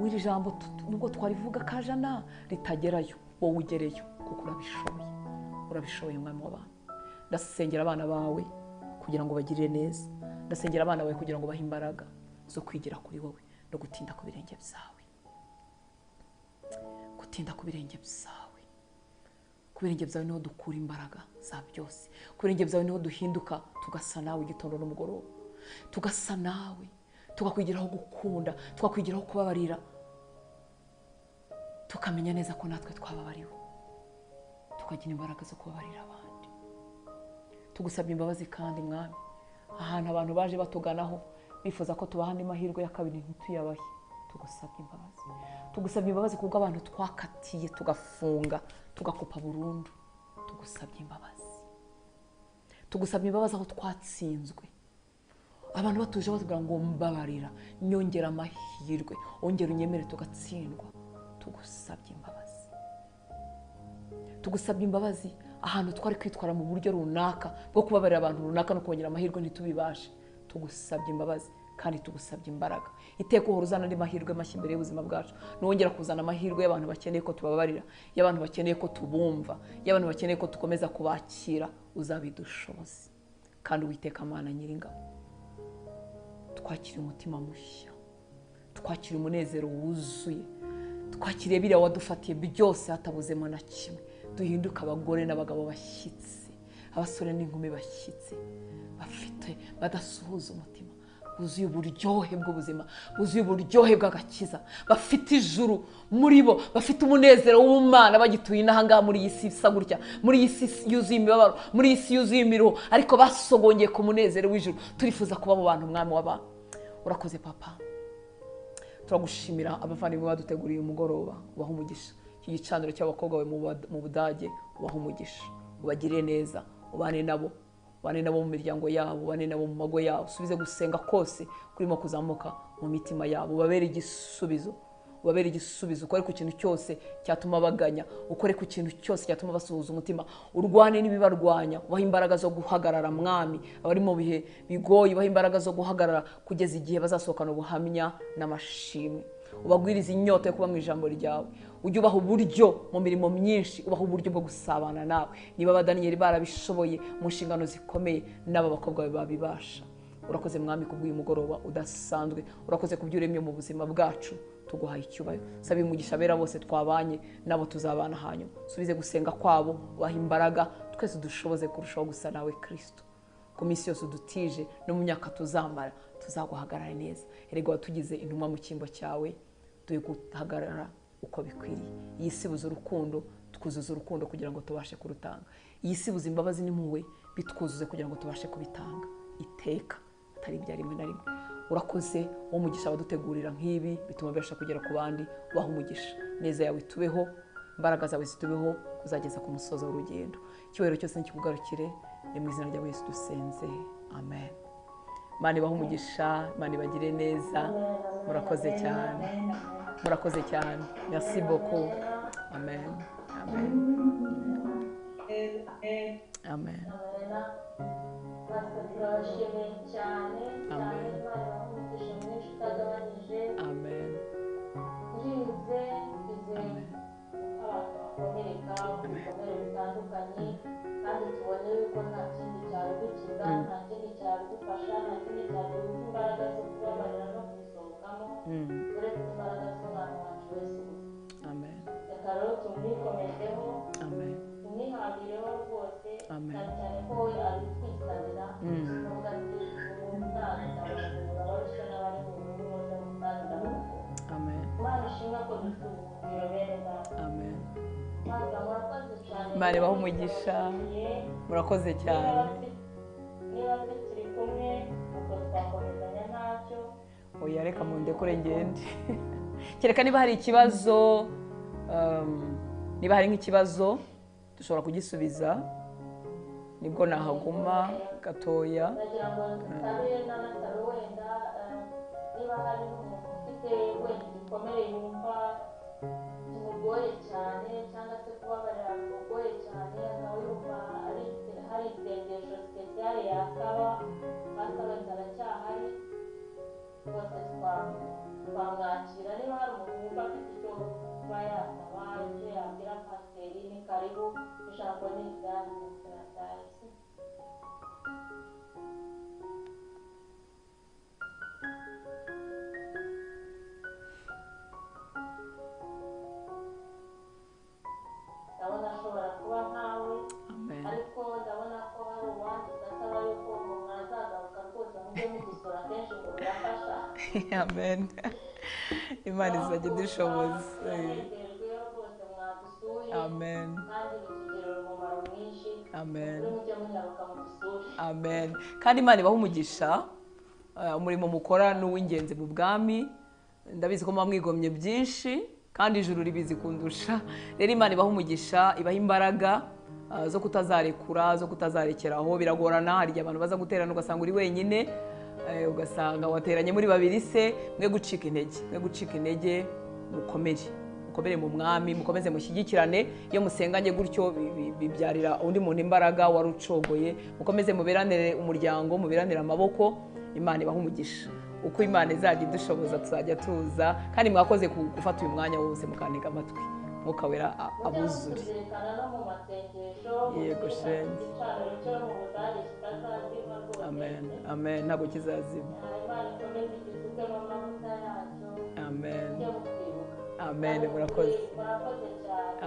W'iri jambo nubwo twarivuga kajana ritagerayo, wowe ugereyo kuko urabishoboye. Urabishoboye Mwami w'abantu. Ndasengera abana bawe kugira ngo bagirire neza. Ndasengera abana bawe kugira ngo bahe imbaraga zo kwigira kuri wowe no gutinda ku birenge byawe. Gutinda ku birenge byawe. Ku birenge byawe niho dukura imbaraga za byose. Ku birenge byawe niho duhinduka tugasa nawe igitondo n'umugoroba. Tugasa nawe, tukakwigiraho gukunda, tukakwigiraho kubabarira. Tukamenya neza ko natwe twababariwe. Tukagira imbaraga zo kubabarira abandi. Tugusabye imbabazi kandi Mwami, ahantu abantu baje batuganaho bifuza ko tubaha andi mahirwe ya kabiri ntituyabahe. Tugusabye imbabazi. Tugusabye imbabazi kubwo abantu twakatiye tugafunga tugakupa burundu. Tugusabye imbabazi. Tugusabye imbabazi aho twatsinzwe. Abantu batuje batubwira ngo mbabarira, nyongera amahirwe, ongera unyemere, tugatsindwa. Tugusabye imbabazi. Tugusabye imbabazi ahantu twari kwitwara mu buryo runaka bwo kubabarira abantu runaka no kongera amahirwe ntitubibashe. Tugusabye imbabazi kandi tugusabye imbaraga. Iteka uhora uzana andi mahirwe mashya imbere y'ubuzima bwacu. Nongera kuzana amahirwe y'abantu bakeneye ko tubabarira, y'abantu bakeneye ko tubumva, y'abantu bakeneye ko dukomeza kubakira, uzabidushoboze. Kandi Uwiteka Mana Nyiringabo, twakire umutima mushya, twakire umunezero wuzuye, twakire biriya wadufatiye byose hatabuzemo na kimwe. Duhinduka abagore n'abagabo bashyitse, abasore n'inkumi bashyitse, bafite badasuhuza umutima, buzuye uburyohe bw'ubuzima, buzuye uburyohe bw'agakiza, bafite ijuru muri bo, bafite umunezero w'Imana, bagituye inaha ngaha muri iyi si isa gutya, muri iyi si yuzuye imibabaro, muri iyi si yuzuye imiruho, ariko basogongeye ku munezero w'ijuru. Turifuza kuba mu bantu Mwami w'abantu. Urakoze Papa. Turagushimira abavandimwe baduteguriye umugoroba, ubaha umugisha. Iki gicaniro cy'abakobwa bawe mu Budage, ubaha umugisha, ubagirire neza, ubane nabo, ubane nabo mu miryango yabo, ubane nabo mu mago yabo, usubize gusenga kose kurimo kuzamuka mu mitima yabo, ubabere igisubizo, ubabere igisubizo, ukore ku kintu cyose cyatuma baganya, ukore ku kintu cyose cyatuma basuhuza umutima, urwane n'ibibarwanya, ubahe imbaraga zo guhagarara Mwami, abari mu bihe bigoye ubahe imbaraga zo guhagarara kugeza igihe bazasohokana ubuhamya n'amashimwe. Ubagwirize inyota yo kuba mu ijambo ryawe, ujye ubaha uburyo mu mirimo myinshi, ubaha uburyo bwo gusabana nawe. Niba abadaniyeli barabishoboye mu nshingano zikomeye, n'aba bakobwa babibasha. Urakoze Mwami kubw'uyu mugoroba udasanzwe, urakoze kubyo uremye mu buzima bwacu, tuguhaye icyubahiro. Saba umugisha abera bose twabanye nabo tuzabana hanyuma, subize gusenga kwabo, ubaha imbaraga, twese dushoboze kurushaho gusa nawe Kristo. Ku minsi yose udutije no mu myaka tuzamara, tuzaguhagarara neza. Erega watugize intumwa mu cyimbo cyawe, duhe guhagarara uko bikwiriye. Iyi si buze urukundo, twuzuze urukundo kugira ngo tubashe kurutanga. Iyi si buze imbabazi n'impuhwe, bitwuzuze kugira ngo tubashe kubitanga iteka, atari ibya rimwe na rimwe. Urakoze uwo mugisha abadutegurira nk'ibi bituma bibasha kugera ku bandi, ubaha umugisha. Neza yawe itubeho, imbaraga zawe zitubeho kuzageza ku musozo w'urugendo. Icyubahiro cyose nikikugarukire, ni mu izina rya Yesu dusenze, amen. Imana ibahe umugisha, Imana ibagire neza. Murakoze cyane, murakoze cyane. Merci beaucoup. Amen. Amen. Amen. Amen. Amen. Amen. Kandi tubone yuko nta kindi cyarugukiza, nta kindi cyarugufasha, nta kindi cyaduha imbaraga zo kubabarira no kubisohokamo, uretse imbaraga z'Umwana wacu Yesu gusa. Amen. Reka rero tumwikomezeho, Amen. tumwihambireho rwose, Amen. cyane cyane ko we abitwisabira, tuvuga ishimwe ko dufite ubuhungiro bene data. Amen. Maze murakoze cyane. Imana ibahe umugisha. Murakoze cyane. Niba tukiri kumwe ubwo twakomezanya ntacyo. Oya, reka mundekure ngende. Kereka niba hari ikibazo, niba hari nk'ikibazo dushobora kugisubiza, nibwo nahaguma gatoya. Ndagira ngo nsabe n'abasabe wenda niba hari umuntu ufite wenda igikomere yumva kimugoye cyane, cyangwa se kubabarira bimugoye cyane, akaba yumva hari isengesho sipesiyale yasaba, basaba aracyahari, rwose twamwakira. Niba hari umuntu wumva afite icyo kuba yasaba, icyo yabwira pasiteri, ni karibu, ijambo ni iryanyu mu izina rya Yesu. Ndabona ashobora kuba nkawe, ariko ndabona ko hari uwanditse asaba yuko mwazagaruka rwose mujye mudusura kenshi ngo birafasha. Amen. Imana izajya idushoboza. Turanezerwe rwose mwadusuye. Amen. Kandi bitugirira umumaro mwinshi. Amen. Mujye munyaruka mudusure. Amen. Kandi Imana ibahe umugisha. Umurimo mukora ni uw'ingenzi mu bwami. Ndabizi ko muba mwigomye byinshi, kandi ijuru ribizi kundusha. Rero Imana ibahe umugisha, ibahe imbaraga zo kutazarekura, zo kutazarekeraho. Biragorana, hari igihe abantu baza guterana ugasanga uri wenyine, ugasanga wateranye muri babiri se. Mwe gucika intege, mwe gucika intege, mukomere, mukomere mu mwami, mukomeze mushyigikirane. Iyo musenganye gutyo bibyarira undi muntu imbaraga wari ucogoye. Mukomeze muberanire umuryango, muberanire amaboko. Imana ibahe umugisha. Uko Imana izajya idushoboza tuzajya tuza. Kandi mwakoze gufata uyu mwanya wose mukantega amatwi. Mwuka Wera abuzure. Yego shenge. Amen. Amen. Ntabwo kizazima. Amen. Amen. Murakoze.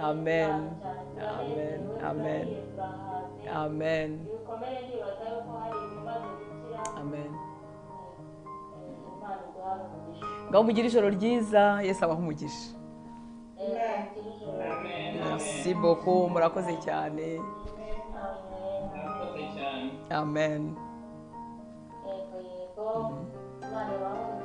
Amen. Amen. Amen. Amen. Amen. Ngaho mugire ijoro ryiza, Yesu abahe umugisha. Merci beaucoup, murakoze cyane. Amen. Yego, Imana ibahe.